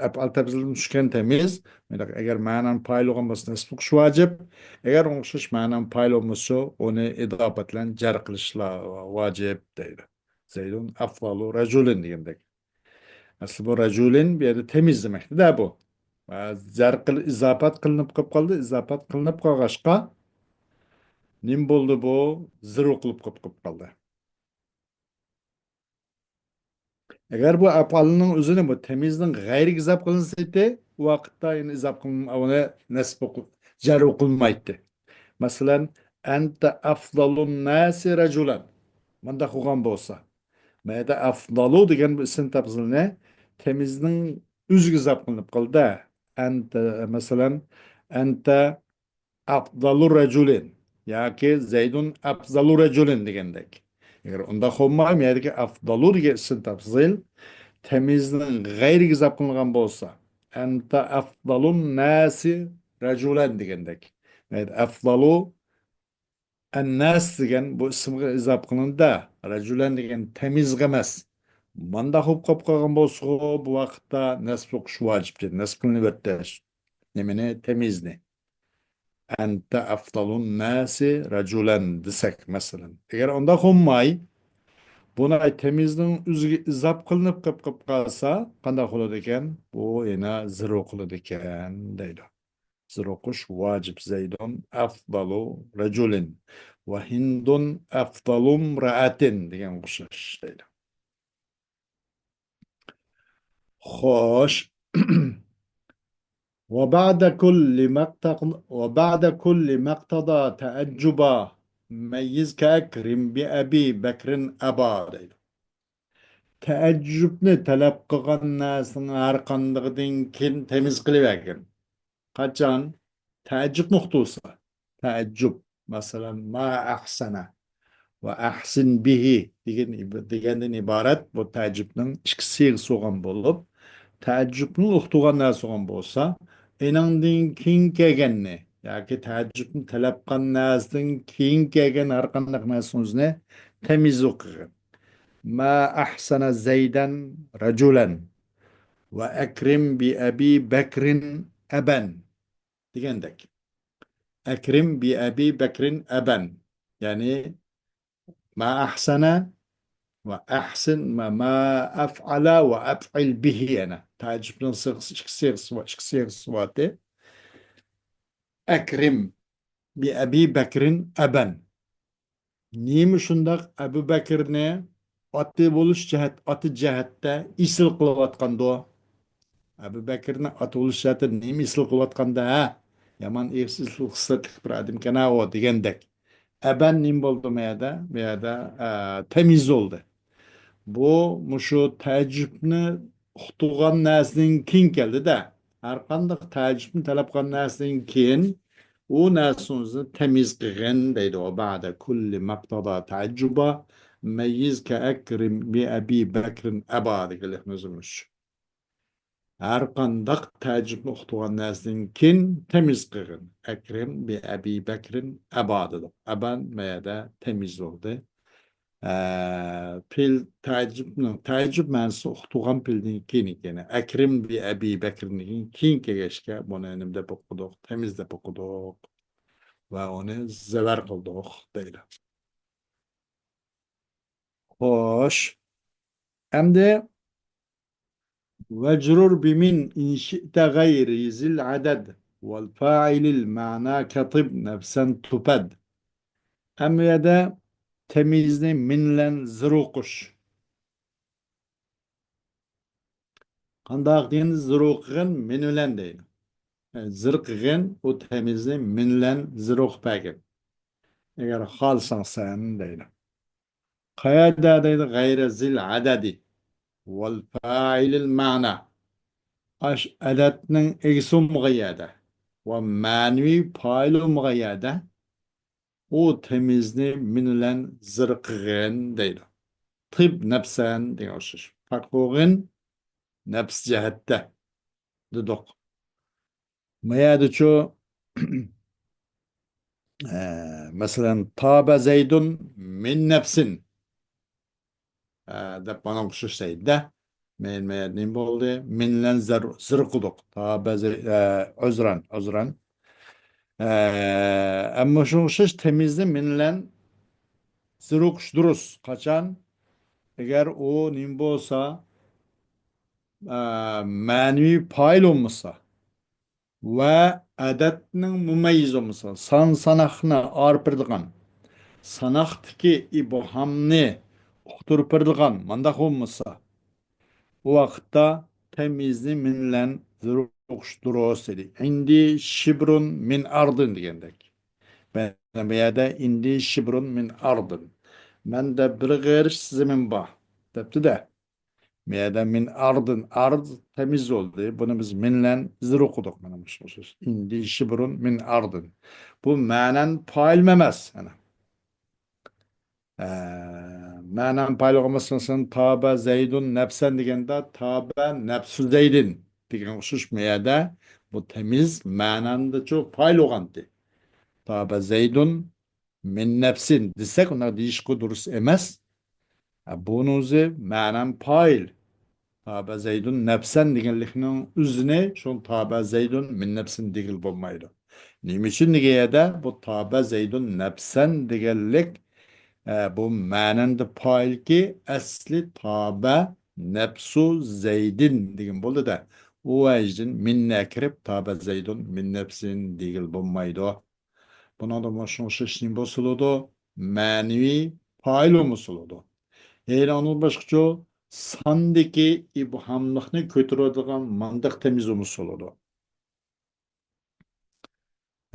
ئەپئەل تەپزىلدىن چۈشكەن تەميىز، مۇنداق، ئەگەر مەنەن پائىل بولغان بولسا، نەسب ئوقۇش ۋاجىپ. ئەگەر ئوخشاش مەنەن پائىل بولمىسا، ئۇنى ئىزاپەت بىلەن جەر قىلىشلا ۋاجىپ دەيدۇ. زەيدۇن ئەفزالۇ رەجۇلىن دېگەندەك. ئەسلى بۇ رەجۇلىن بۇ يەردە تەميىز دېمەكتە-دە بۇ. ۋە جەر قىل-، ئىزاپەت قىلىنىپ قېلىپ قالدى. ئىزاپەت قىلىنىپ قالغاچقا، نېمە بولدى بۇ؟ زىرۋا قىلىپ قېلىپ، قېلىپ قالدى. ئەگەر بۇ ئەپئالنىڭ ئۆزىنى بۇ تەميىزنىڭ غەيرىگە ئىزاپ قىلىنسا ئىدى، ئۇ ۋاقىتتا يەنە ئىزاپ قىلىن-، ئۇنى نەسب ئوقۇ-، جەر ئوقۇلمايتتى. مەسىلەن، ئەنتە ئەفزالۇن ناسى رەجۇلەن. مۇنداق بولغان بولسا، مەيدە ئەفزالۇ دېگەن بۇ ئىسىم تەپزىلنى تەميىزنىڭ ئۆزىگە ئىزاپ قىلىنىپ قالدى. ئەنتە، مەسىلەن، ئەنتە ئەفزالۇ رەجۇلىن ياكى زەيدۇن ئەفزالۇ رەجۇلىن دېگەندەك. ئەگەر ئۇنداق بولماي، مەيدىكى ئەفزالۇ دېگەن ئىسىم تەپزىل تەميىزنىڭ غەيرىگە ئىزاپ قىلىنغان بولسا، ئەنتە ئەفزالۇن ناسى رەجۇلەن دېگەندەك. مەيدە ئەفزالۇ ئەنناس دېگەن بۇ ئىسىمغا ئىزاپ قىلىنىدۇ، رەجۇلەن دېگەن تەميىزغا ئەمەس. مانداق بولۇپ قاپ قالغان بولسىغۇ، بۇ ۋاقىتتا نەسب ئوقۇش ۋاجىپتۇر. نەسب قىلىنىۋەتتى. نېمىنى؟ تەميىزنى. ئەنتە ئەفزالۇن ناسى رەجۇلەن دېسەك، مەسىلەن. ئەگەر ئۇنداق بولماي، بۇنى تەميىزنىڭ ئۆزىگە ئىزاپ قىلىنىپ قېلىپ، قېلىپ قالسا، قانداق بولىدىكەن؟ بۇ يەنە زىرۋا قىلىدىكەن، دەيدۇ. زىرۋا ئوقۇش ۋاجىپ. زەيدۇن ئەفزالۇ رەجۇلىن ۋە ھىندۇن ئەفزالۇ ئىمرەئەتىن دېگەنگە ئوخشاش دەيدۇ. خوش. وبعد كل ما اقتض-، وبعد كل ما اقتضى تعجبا ميز كأكرم بأبي بكر أبا دەيدۇ. تەئەججۈبنى تەلەپ قىلغان نەرسىنىڭ ھەر قاندىقىدىن كېيىن تەميىز قىلىۋەرگىن. قاچان؟ تەئەججۈب نۇقتىسى. تەئەججۈب. مەسىلەن، ما ئەھسەنە. ۋە ئەھسىن بىھى دېگەن، دېگەندىن ئىبارەت بۇ تەئەججۈبنىڭ ئىككى سىيغىسى بولغان بولۇپ، تەئەججۈبنى ئۇقتۇرغان نەرسە بولغان بولسا، ئېنىڭدىن كېيىن كەلگەننى ياكى تەئەججۈبنى تەلەپ قىلغان نەرسىدىن كېيىن كەلگەن ھەر قانداق نەرسىنى ئۆزىنى تەميىز ئوقۇغىن. ما ئەھسەنە زەيدەن رەجۇلەن ۋە ئەكرىم بىئەبى بەكرىن ئەبەن دېگەندەك. ئەكرىم بىئەبى بەكرىن ئەبەن. يەنى ما ئەھسەنە ۋە ئەھسىن، ما، ما ئەفئەلە ۋە ئەفئىل بىھى يەنە. تەئەججۈبنىڭ سىغىسى، ئىككى سىغىسى بار، ئىككى سىغىسى بار. ئەكرىم بىئەبى بەكرىن ئەبەن. نېمە شۇنداق ئەبۇ بەكرنى ئاتا بولۇش جەھەت، ئاتا جەھەتتە ئېسىل قىلىۋاتقاندۇ؟ ئەبۇ بەكرنى ئاتا بولۇش جەھەتتە نېمە ئېسىل قىلىۋاتقاندا، ھە؟ يامان ئېسىل خىسلەتلىك بىر ئادەمكەن ھە ئۇ دېگەندەك. ئەبەن نېمە بولدى بۇ يەردە؟ بۇ يەردە، ئە، تەميىز بولدى. بۇ مۇشۇ تەئەججۈبنى ئۇقتۇرغان نەرسىدىن كېيىن كەلدى-دە. ھەر قانداق تەئەججۈبنى تەلەپ قىلغان نەرسىدىن كېيىن ئۇ نەرسىنى ئۆزىنى تەميىز قىلغىن دەيدۇ. ۋە بەئدە كۇللى مەقتەدا تەئەججۇبا مەييىز كەئەكرىم بىئەبى بەكرىن ئەبا دېگەنلىكنى ئۆزىمىز. ھەر قانداق تەئەججۈبنى ئۇقتۇرغان نەرسىدىن كېيىن تەميىز قىلغىن. ئەكرىم بىئەبى بەكرىن ئەبا دېدۇق. ئەبان مەيەدە تەميىز بولدى. ئە، پېئىل تەئەججۈبنىڭ، تەئەججۈب مەنىسى ئۇقتۇرغان پېئىلدىن كېيىن ئىكەن. ئەكرىم بىئەبى بەكرىندىن كېيىن كەلگەچكە بۇنى نېمە دەپ ئوقۇدۇق؟ تەميىز دەپ ئوقۇدۇق. ۋە ئۇنى زەۋەر قىلدۇق دەيدۇ. خوش. ئەمدى ۋەجرۇر بىمىن ئىن شىئتە غەيرى زىل ئەدەد ۋەل فائىلىل مەنا كەتىب نەفسەن تۇپەد. ئەمما يەردە تەميىزنى مىن بىلەن زىر ئوقۇش. قانداق دېگەندە زىر ئوقۇغىن مىن بىلەن دەيدۇ. يەنى زىر قىلغىن ئۇ تەميىزنى مىن بىلەن زىر ئوقۇپ بەرگىن. ئەگەر خالىساڭ سەن دەيدۇ. قەيەردە دەيدۇ؟ غەيرە زىل ئەدەدى ۋەل فائىلىل مەنا. ئاش ئەدەدنىڭ ئىگىسى بولمىغان يەردە ۋە مەنىۋى پائىل بولمىغان يەردە ئۇ تەميىزنى مىن بىلەن زىر قىلغىن دەيدۇ. تىب نەپسەن دېگەن ئوخشاش. پاك بولغىن نەپس جەھەتتە دېدۇق. ما يەردىچۇ، ئە، مەسىلەن، تابە زەيدۇن مىن نەپسىن، ئە، دەپ مانا ئوخشاش دەيدۇ-دە. مەن، مەن نېمە بولدى؟ مىن بىلەن زىر، زىر قىلدۇق. تابە زەي-، ئە، ئۆزران، ئۆزران. ئە، ئەمما شۇنىڭغا ئوخشاش تەميىزنى مىن بىلەن زىر ئوقۇش دۇرۇس. قاچان؟ ئەگەر ئۇ نېمە بولسا، ئە، مەنىۋى پائىل بولمىسا ۋە ئەدەدنىڭ مۇمەييىز بولمىسا، سان ساناقنى ئايرىپ بېرىدىغان، ساناقتىكى ئىبھامنى ئۇقتۇرۇپ بېرىدىغان مانداق بولمىسا، ئۇ ۋاقىتتا تەميىزنى مىن بىلەن زىر ئوقۇش دۇرۇس ئىدى. ئىندى شىبرۇن مىن ئاردىن دېگەندەك. بۇ يەردە ئىندى شىبرۇن مىن ئاردىن. مەندە بىر غېرىش زېمىن بار، دەپتۇ-دە. بۇ يەردە مىن ئاردىن، ئارد تەميىز بولدى. بۇنى بىز مىن بىلەن زىر ئوقۇدۇق. مانا مۇشۇ ئوخشاش. ئىندى شىبرۇن مىن ئاردىن. بۇ مەنەن پائىل ئەمەس. ئەنە. ئە، مەنەن پائىل بولغان بولسا، مەسىلەن، تابە زەيدۇن نەپسەن دېگەندە، تابە نەپسۇ زەيدىن دېگەن ئوخشاش. بۇ يەردە بۇ تەميىز مەنەندىچۇ پائىل بولغانتى. تابە زەيدۇن مىن نەپسىن دېسەك، ئۇنداق دېيىشقۇ دۇرۇس ئەمەس. ھە، بۇنىڭ ئۆزى مەنەن پائىل. تابە زەيدۇن نەپسەن دېگەنلىكنىڭ ئۆزىنى شۇ تابە زەيدۇن مىن نەپسىن دېگىلى بولمايدۇ. نېمە ئۈچۈن دېگەن يەردە بۇ تابە زەيدۇن نەپسەن دېگەنلىك، ئە، بۇ مەنەندە پائىلكى ئەسلى تابە نەپسۇ زەيدىن دېگەن بولدى-دە. ئۇ ۋەجدىن مىننى ئەكىرىپ تابە زەيدۇن مىن نەپسىن دېگىلى بولمايدۇ. بۇنىڭدا مۇشۇ ئوخشاش نېمە بولسا بولىدۇ؟ مەنىۋى پائىل بولمىسا بولىدۇ. يەنى ئۇنىڭدىن باشقىچۇ ساندىكى ئىبھاملىقنى كۆتۈرىدىغان مانداق تەميىز بولمىسا بولىدۇ.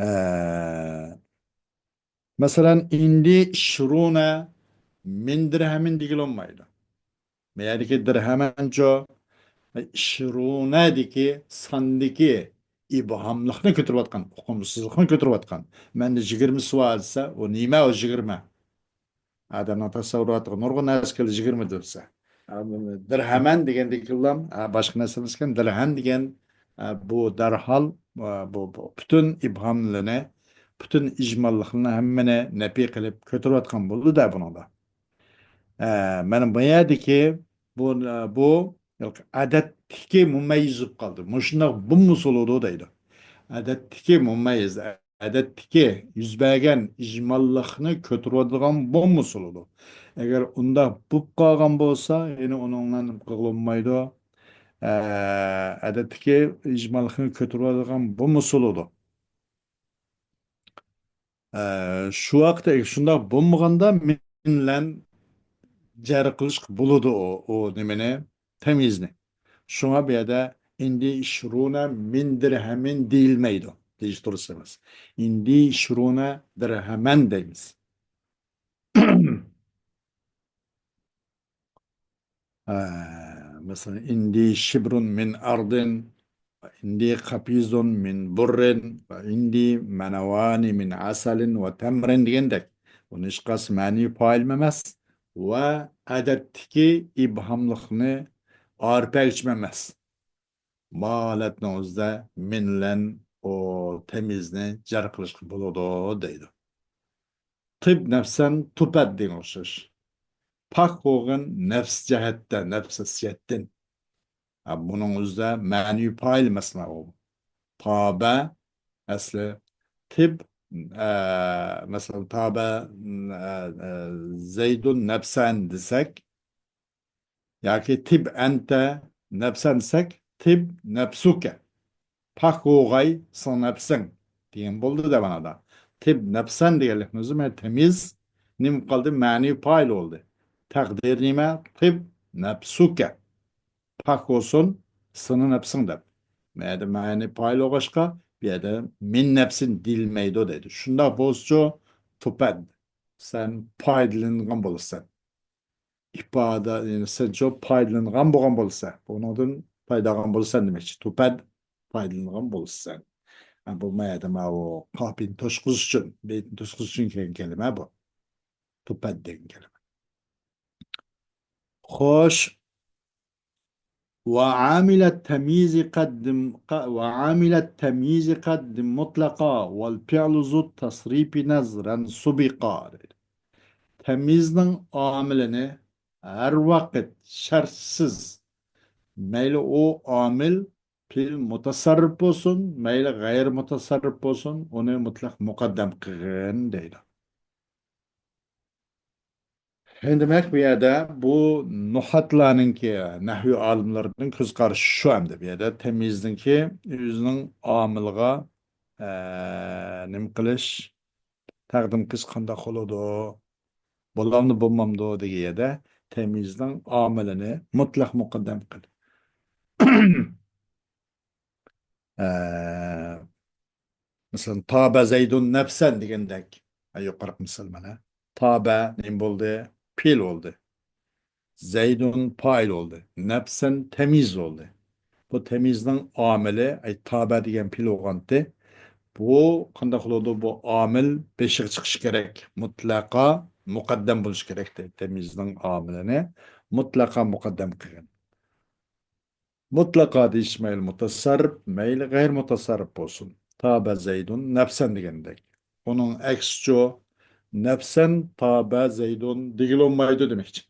ئە، مەسىلەن، ئىندى ئىشرۇنە مىن دىرھەمىن دېگىلى بولمايدۇ. بۇ يەردىكى دىرھەمەنچۇ، ئىشرۇنەدىكى ساندىكى ئىبھاملىقنى كۆتۈرۈۋاتقان، ئۇقۇمسىزلىقنى كۆتۈرۈۋاتقان. مەندە يىگىرمىسى بار دېسە، ئۇ نېمە ئۇ يىگىرمە؟ ئادەمنىڭ تەسەۋۋۇراتىغا نۇرغۇن نەرسە كېلىدۇ، يىگىرمە دېسە. ئا، دىرھەمەن دېگەندىكىنلا، ئا، باشقا نەرسە ئەمەسكەن، دىرھەن دېگەن، ئا، بۇ دەرھال، ئا، بۇ، بۇ پۈتۈن ئىبھاملىرىنى، پۈتۈن ئىجماللىقلىرىنى ھەممىنى نەپى قىلىپ كۆتۈرۈۋاتقان بولىدۇ-دە بۇنىڭدا. ئە، مانا بۇ يەردىكى بۇ، بۇ ئادەتتىكى مۇمەييىز بولۇپ قالدى. مۇشۇنداق بولمىسا بولىدۇ دەيدۇ. ئادەتتىكى مۇمەييىز، ئادەتتىكى يۈز بەرگەن ئىجماللىقنى كۆتۈرۈۋاتىدىغان بولمىسا بولىدۇ. ئەگەر ئۇنداق بولۇپ قالغان بولسا، يەنە ئۇنىڭ بىلەن نېمە قىلغىلى بولمايدۇ. ئە، ئادەتتىكى ئىجماللىقنى كۆتۈرۈۋاتىدىغان بولمىسا بولىدۇ. ئە، شۇ ۋاقىتتا شۇنداق بولمىغاندا مىن بىلەن جەر قىلىشقا بولىدۇ ئۇ، ئۇ نېمىنى، تەميىزنى. شۇڭا بۇ يەردە ئىندى ئىشرۇنە مىن دىرھەمىن دېيىلمەيدۇ. دېيىش دۇرۇس ئەمەس. ئىندى ئىشرۇنە دىرھەمەن دەيمىز. ئە، مەسىلەن، ئىندى شىبرۇن مىن ئەردىن، ۋە ئىندى قەپىزۇن مىن بۇررىن، ۋە ئىندى مەنەۋانى مىن ئەسەلىن ۋە تەمرىن دېگەندەك. بۇنى ھېچقايسى مەنىۋى پائىلمۇ ئەمەس ۋە ئادەتتىكى ئىبھاملىقنى ئارىپەگىچىمۇ ئەمەس. ما ھالەتنىڭ ئۆزىدە مىن بىلەن ئۇ تەميىزنى جەر قىلىشقا بولىدۇ دەيدۇ. تىب نەپسەن تۇپەد دېگەن ئوخشاش. پاك بولغىن نەپس جەھەتتە، نەپس خىسلەتتىن. ھە، بۇنىڭ ئۆزىدە مەنىۋى پائىل ئەمەسمۇ ئۇ. تابە ئەسلى تىب، ئە، مەسىلەن، تابە، ئە، ئە، زەيدۇن نەپسەن دېسەك، ياكى تىب ئەنتە نەپسەن دېسەك، تىب نەپسۇكە. پاك بولغاي سېنىڭ نەپسىڭ دېگەن بولدى دە مانادا. تىب نەپسەن دېگەنلىكنىڭ ئۆزى مانا تەميىز نېمە قالدى؟ مەنىۋى پائىل بولدى. تەقدىر نېمە؟ تىب نەپسۇكە. پاك بولسۇن سېنىڭ نەپسىڭ دەپ. مەدە مەنىۋى پائىل بولغاچقا، بۇ يەردە مىن نەپسىن دېيىلمەيدۇ دەيدۇ. شۇنداق بولسىچۇ، تۇپەد، سەن پايدىلانغان بولىسەن. ئىپادە، يەنى سەنچۇ پايدىلانغان بولغان بولسا، بۇنىڭدىن پايدا ئالغان بولىسەن دېمەكچى. تۇپەد، پايدىلانغان بولىسەن. ھە، بۇ ما يەردە ماۋۇ قاپىيىنى توشقۇزۇش ئۈچۈن، بېيىتنى توشقۇزۇش ئۈچۈن كەلگەن كەلىمە بۇ. تۇپەد دېگەن كەلىمە. خوش. وعامل التمييز قدم، ق-، وعامل التمييز قدم مطلقا والفعل ذو التصريف نظرا سبقا دەيدۇ. تەميىزنىڭ ئامىلىنى ھەر ۋاقىت شەرتسىز، مەيلى ئۇ ئامىل پېئىل مۇتەسەررىپ بولسۇن، مەيلى غەيرىي مۇتەسەررىپ بولسۇن، ئۇنى مۇتلەق مۇقەددەم قىلغىن دەيدۇ. دېمەك، بۇ يەردە بۇ نۇھاتلارنىڭكى، نەھۋى ئالىملىرىنىڭ كۆز قارىشى شۇ ئەمدى. بۇ يەردە تەميىزنىڭكى ئۆزىنىڭ ئامىلىغا، ئە، نېمە قىلىش، تەقدىم قىلىش قانداق بولىدۇ؟ بولامدۇ، بولمامدۇ دېگەن يەردە تەميىزنىڭ ئامىلىنى مۇتلەق مۇقەددەم قىل. ئە، مەسىلەن، تابە زەيدۇن نەپسەن دېگەندەك. ئە، يۇقىرىقى مىسال مانا. تابە نېمە بولدى؟ پېئىل بولدى. زەيدۇن پائىل بولدى. نەپسەن تەميىز بولدى. بۇ تەميىزنىڭ ئامىلى، ئەي، تابە دېگەن پېئىل بولغانتى. بۇ قانداق بولىدۇ؟ بۇ ئامىل بېشىغا چىقىشى كېرەك. مۇتلەقا مۇقەددەم بولۇشى كېرەك. تەميىزنىڭ ئامىلىنى مۇتلەقا مۇقەددەم قىلغىن. مۇتلەقا دېيىش مەيلى مۇتەسەررىپ، مەيلى غەيرىي مۇتەسەررىپ بولسۇن. تابە زەيدۇن نەپسەن دېگەندەك. ئۇنىڭ ئەكسىچۇ، نەپسەن تابە زەيدۇن دېگىلى بولمايدۇ دېمەكچى.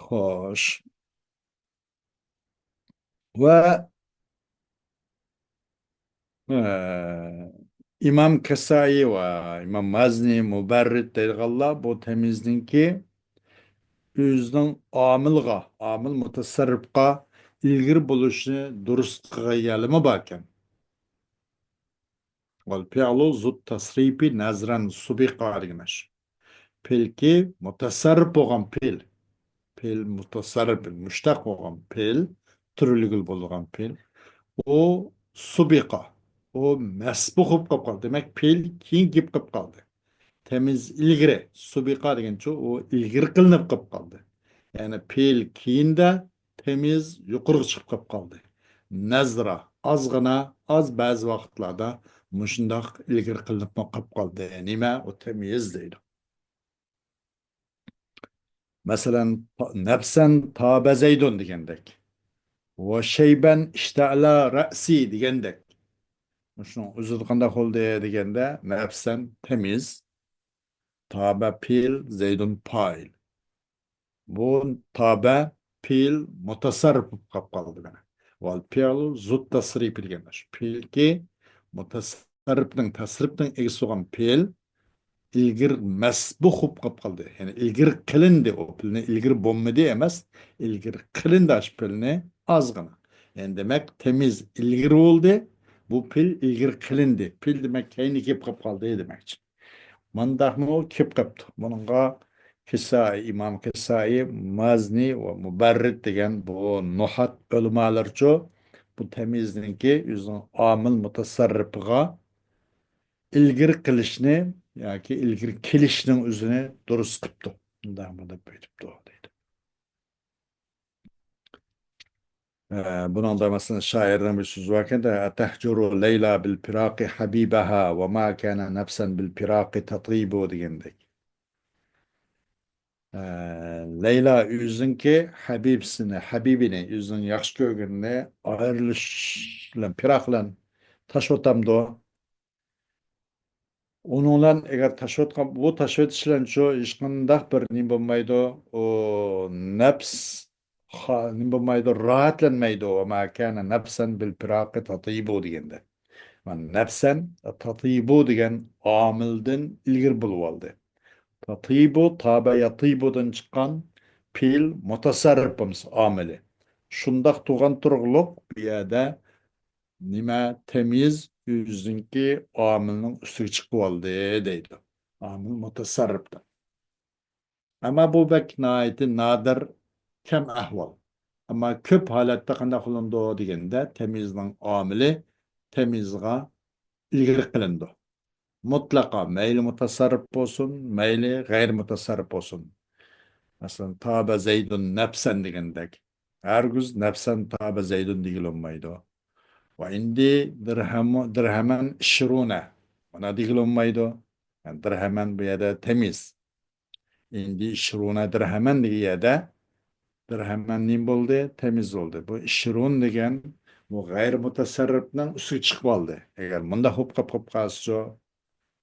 خوش. ۋە ئىمام كەسائىي ۋە ئىمام مازنى، مۇبەررىد دەيدىغانلار بۇ تەميىزنىڭكى ئۆزىنىڭ ئامىلغا، ئامىل مۇتەسەررىپقا ئىلگىرى بولۇشنى دۇرۇس قىلغان يەرلىرىمۇ باركەن. ۋەل پىئلۇ زۇت تەسرىپى نەزرەن سۇبىقا دېگەن ئاشۇ. پېئىلكى مۇتەسەررىپ بولغان پېئىل. پېئىل مۇتەسەررىپ، مۇشتەق بولغان پېئىل، تۈرلۈگۈل بولغان پېئىل. ئۇ سۇبىقا. ئۇ مەسبۇق بولۇپ قېلىپ قالدى. دېمەك، پېئىل كېيىن كېلىپ قېلىپ قالدى. تەميىز ئىلگىرى، سۇبىقا دېگەنچۇ، ئۇ ئىلگىرى قىلىنىپ قېلىپ قالدى. يەنى پېئىل كېيىندە، تەميىز يۇقىرىغا چىقىپ قېلىپ قالدى. نەزرا، ئازغىنا، ئاز بەزى ۋاقىتلاردا مۇشۇنداق ئىلگىرى قىلىنىپمۇ قاپ قالدى. نېمە؟ ئۇ تەميىز دەيدۇ. مەسىلەن، تا-، نەپسەن تابە زەيدۇن دېگەندەك. ۋە شەيبەن ئىشتەئەلە رەئسى دېگەندەك. مۇشۇنىڭ ئۆزىدە قانداق بولدى دېگەندە، نەپسەن تەميىز، تابە پېئىل، زەيدۇن پائىل. بۇ تابە پېئىل مۇتەسەررىپ بولۇپ قاپ قالدى مانا. ۋەل پېئىلۇ زۇت تەسرىپى دېگەن شۇ پېئىلكى مۇتەسەررىپنىڭ، تەسرىپنىڭ ئىگىسى بولغان پېئىل ئىلگىرى مەسبۇق بولۇپ قاپ قالدى. يەنى ئىلگىرى قىلىندى. ئۇ پېئىلنى ئىلگىرى بولمىدى ئەمەس، ئىلگىرى قىلىندى شۇ پېئىلنى ئازغىنا. يەنى دېمەك، تەميىز ئىلگىرى بولدى، بۇ پېئىل ئىلگىرى قىلىندى. پېئىل دېمەك، كەينىگە كېلىپ قاپ قالدى دېمەكچى. مۇنداقمۇ كېلىپ قاپتۇ. بۇنىڭغا كىسائى، ئىمام كىسائى، مازنى ۋە مۇبەررىد دېگەن بۇ نۇھات ئۆلىمالىرىچۇ بۇ تەميىزنىڭكى ئۆزىنىڭ ئامىل مۇتەسەررىپىغا ئىلگىرى قىلىشنى ياكى ئىلگىرى كېلىشنىڭ ئۆزىنى دۇرۇس قىپتۇ. مۇنداق دەپ ئېيتىپتۇ دەيدۇ. ئە، بۇنىڭدا مەسىلەن شائىرنىڭ بىر سۆزى باركەن، «ئەتەھجۇرۇ لەيلا بىل پىراقى ھەبىبەھا ۋە ما كانە نەپسەن بىل پىراقى تەتىبۇ» دېگەندەك. ئە، لەيلا ئۆزىنىڭكى ھەبىبىسىنى، ھەبىبىنى، ئۆزىنىڭ ياخشى كۆرگىنىنى ئايرىلىش بىلەن، پىراق بىلەن تاشلىۋاتامدۇ؟ ئۇنىڭ بىلەن ئەگەر تاشلىۋاتقان، بۇ تاشلىۋېتىش بىلەنچۇ ھېچقانداق بىر نېمە بولمايدۇ، ئۇ نەپس خا-، نېمە بولمايدۇ، راھەتلەنمەيدۇ. «ۋە ما كانە نەپسەن بىل پىراقى تەتىبۇ» دېگەندە. مانا نەپسەن تەتىبۇ دېگەن ئامىلدىن ئىلگىرى بولۇۋالدى. تەتىبۇ، تابە يەتىبۇدىن چىققان پېئىل مۇتەسەررىپ بولمىسا ئامىلى. شۇنداق تۇرغان تۇرۇقلۇق بۇ يەردە نېمە، تەميىز ئۆزىنىڭكى ئامىلىنىڭ ئۈستىگە چىقىۋالدى دەيدۇ. ئامىل مۇتەسەررىپتە. ئەمما بۇ بەك ناھايىتى نادىر، كەم ئەھۋال. ئەمما كۆپ ھالەتتە قانداق قىلىنىدۇ دېگەندە، تەميىزنىڭ ئامىلى تەميىزغا ئىلگىرى قىلىنىدۇ. مۇتلەقا مەيلى مۇتەسەررىپ بولسۇن، مەيلى غەيرىي مۇتەسەررىپ بولسۇن. مەسىلەن، تابە زەيدۇن نەپسەن دېگەندەك. ھەرگىز نەپسەن تابە زەيدۇن دېگىلى بولمايدۇ. ۋە ئىندى دىرھەم-، دىرھەمەن ئىشرۇنە. مانا دېگىلى بولمايدۇ. يەنى دىرھەمەن بۇ يەردە تەميىز. ئىندى ئىشرۇنە دىرھەمەن دېگەن يەردە دىرھەمەن نېمە بولدى؟ تەميىز بولدى. بۇ ئىشرۇن دېگەن بۇ غەيرىي مۇتەسەررىپنىڭ ئۈستىگە چىقىپ قالدى. ئەگەر مۇنداق بولۇپ قاپ قالسىچۇ،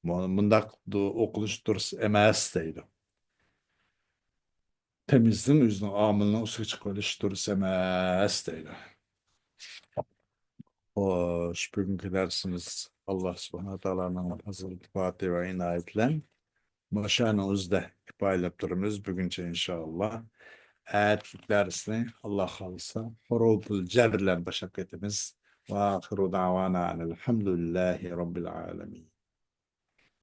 مۇ-، مۇنداق دۇ-، ئوقۇلۇش دۇرۇس ئەمەس دەيدۇ. تەميىزنىڭ ئۆزىنىڭ ئامىلىنىڭ ئۈستىگە چىقىۋېلىش دۇرۇس ئەمەس دەيدۇ. خوش، بۈگۈنكى دەرسىمىز ئاللا سۇبھانەھۇ ۋە تائالانىڭ پەزىل-ئىلتىپاتى ۋە ئىنايىتى بىلەن مۇشۇنىڭ ئۆزىدە كۇپايىلاپ تۇرىمىز بۈگۈنچە ئىنشائاللا. ئەتىلىك دەرسنى ئاللا خالىسا ھۇرۇپۇل جەر بىلەن باشلاپ كېتىمىز. ۋە ئاخىرۇ دەۋانا ئەنىل ھەمدۇلىللاھى رەببىل ئالەمىن.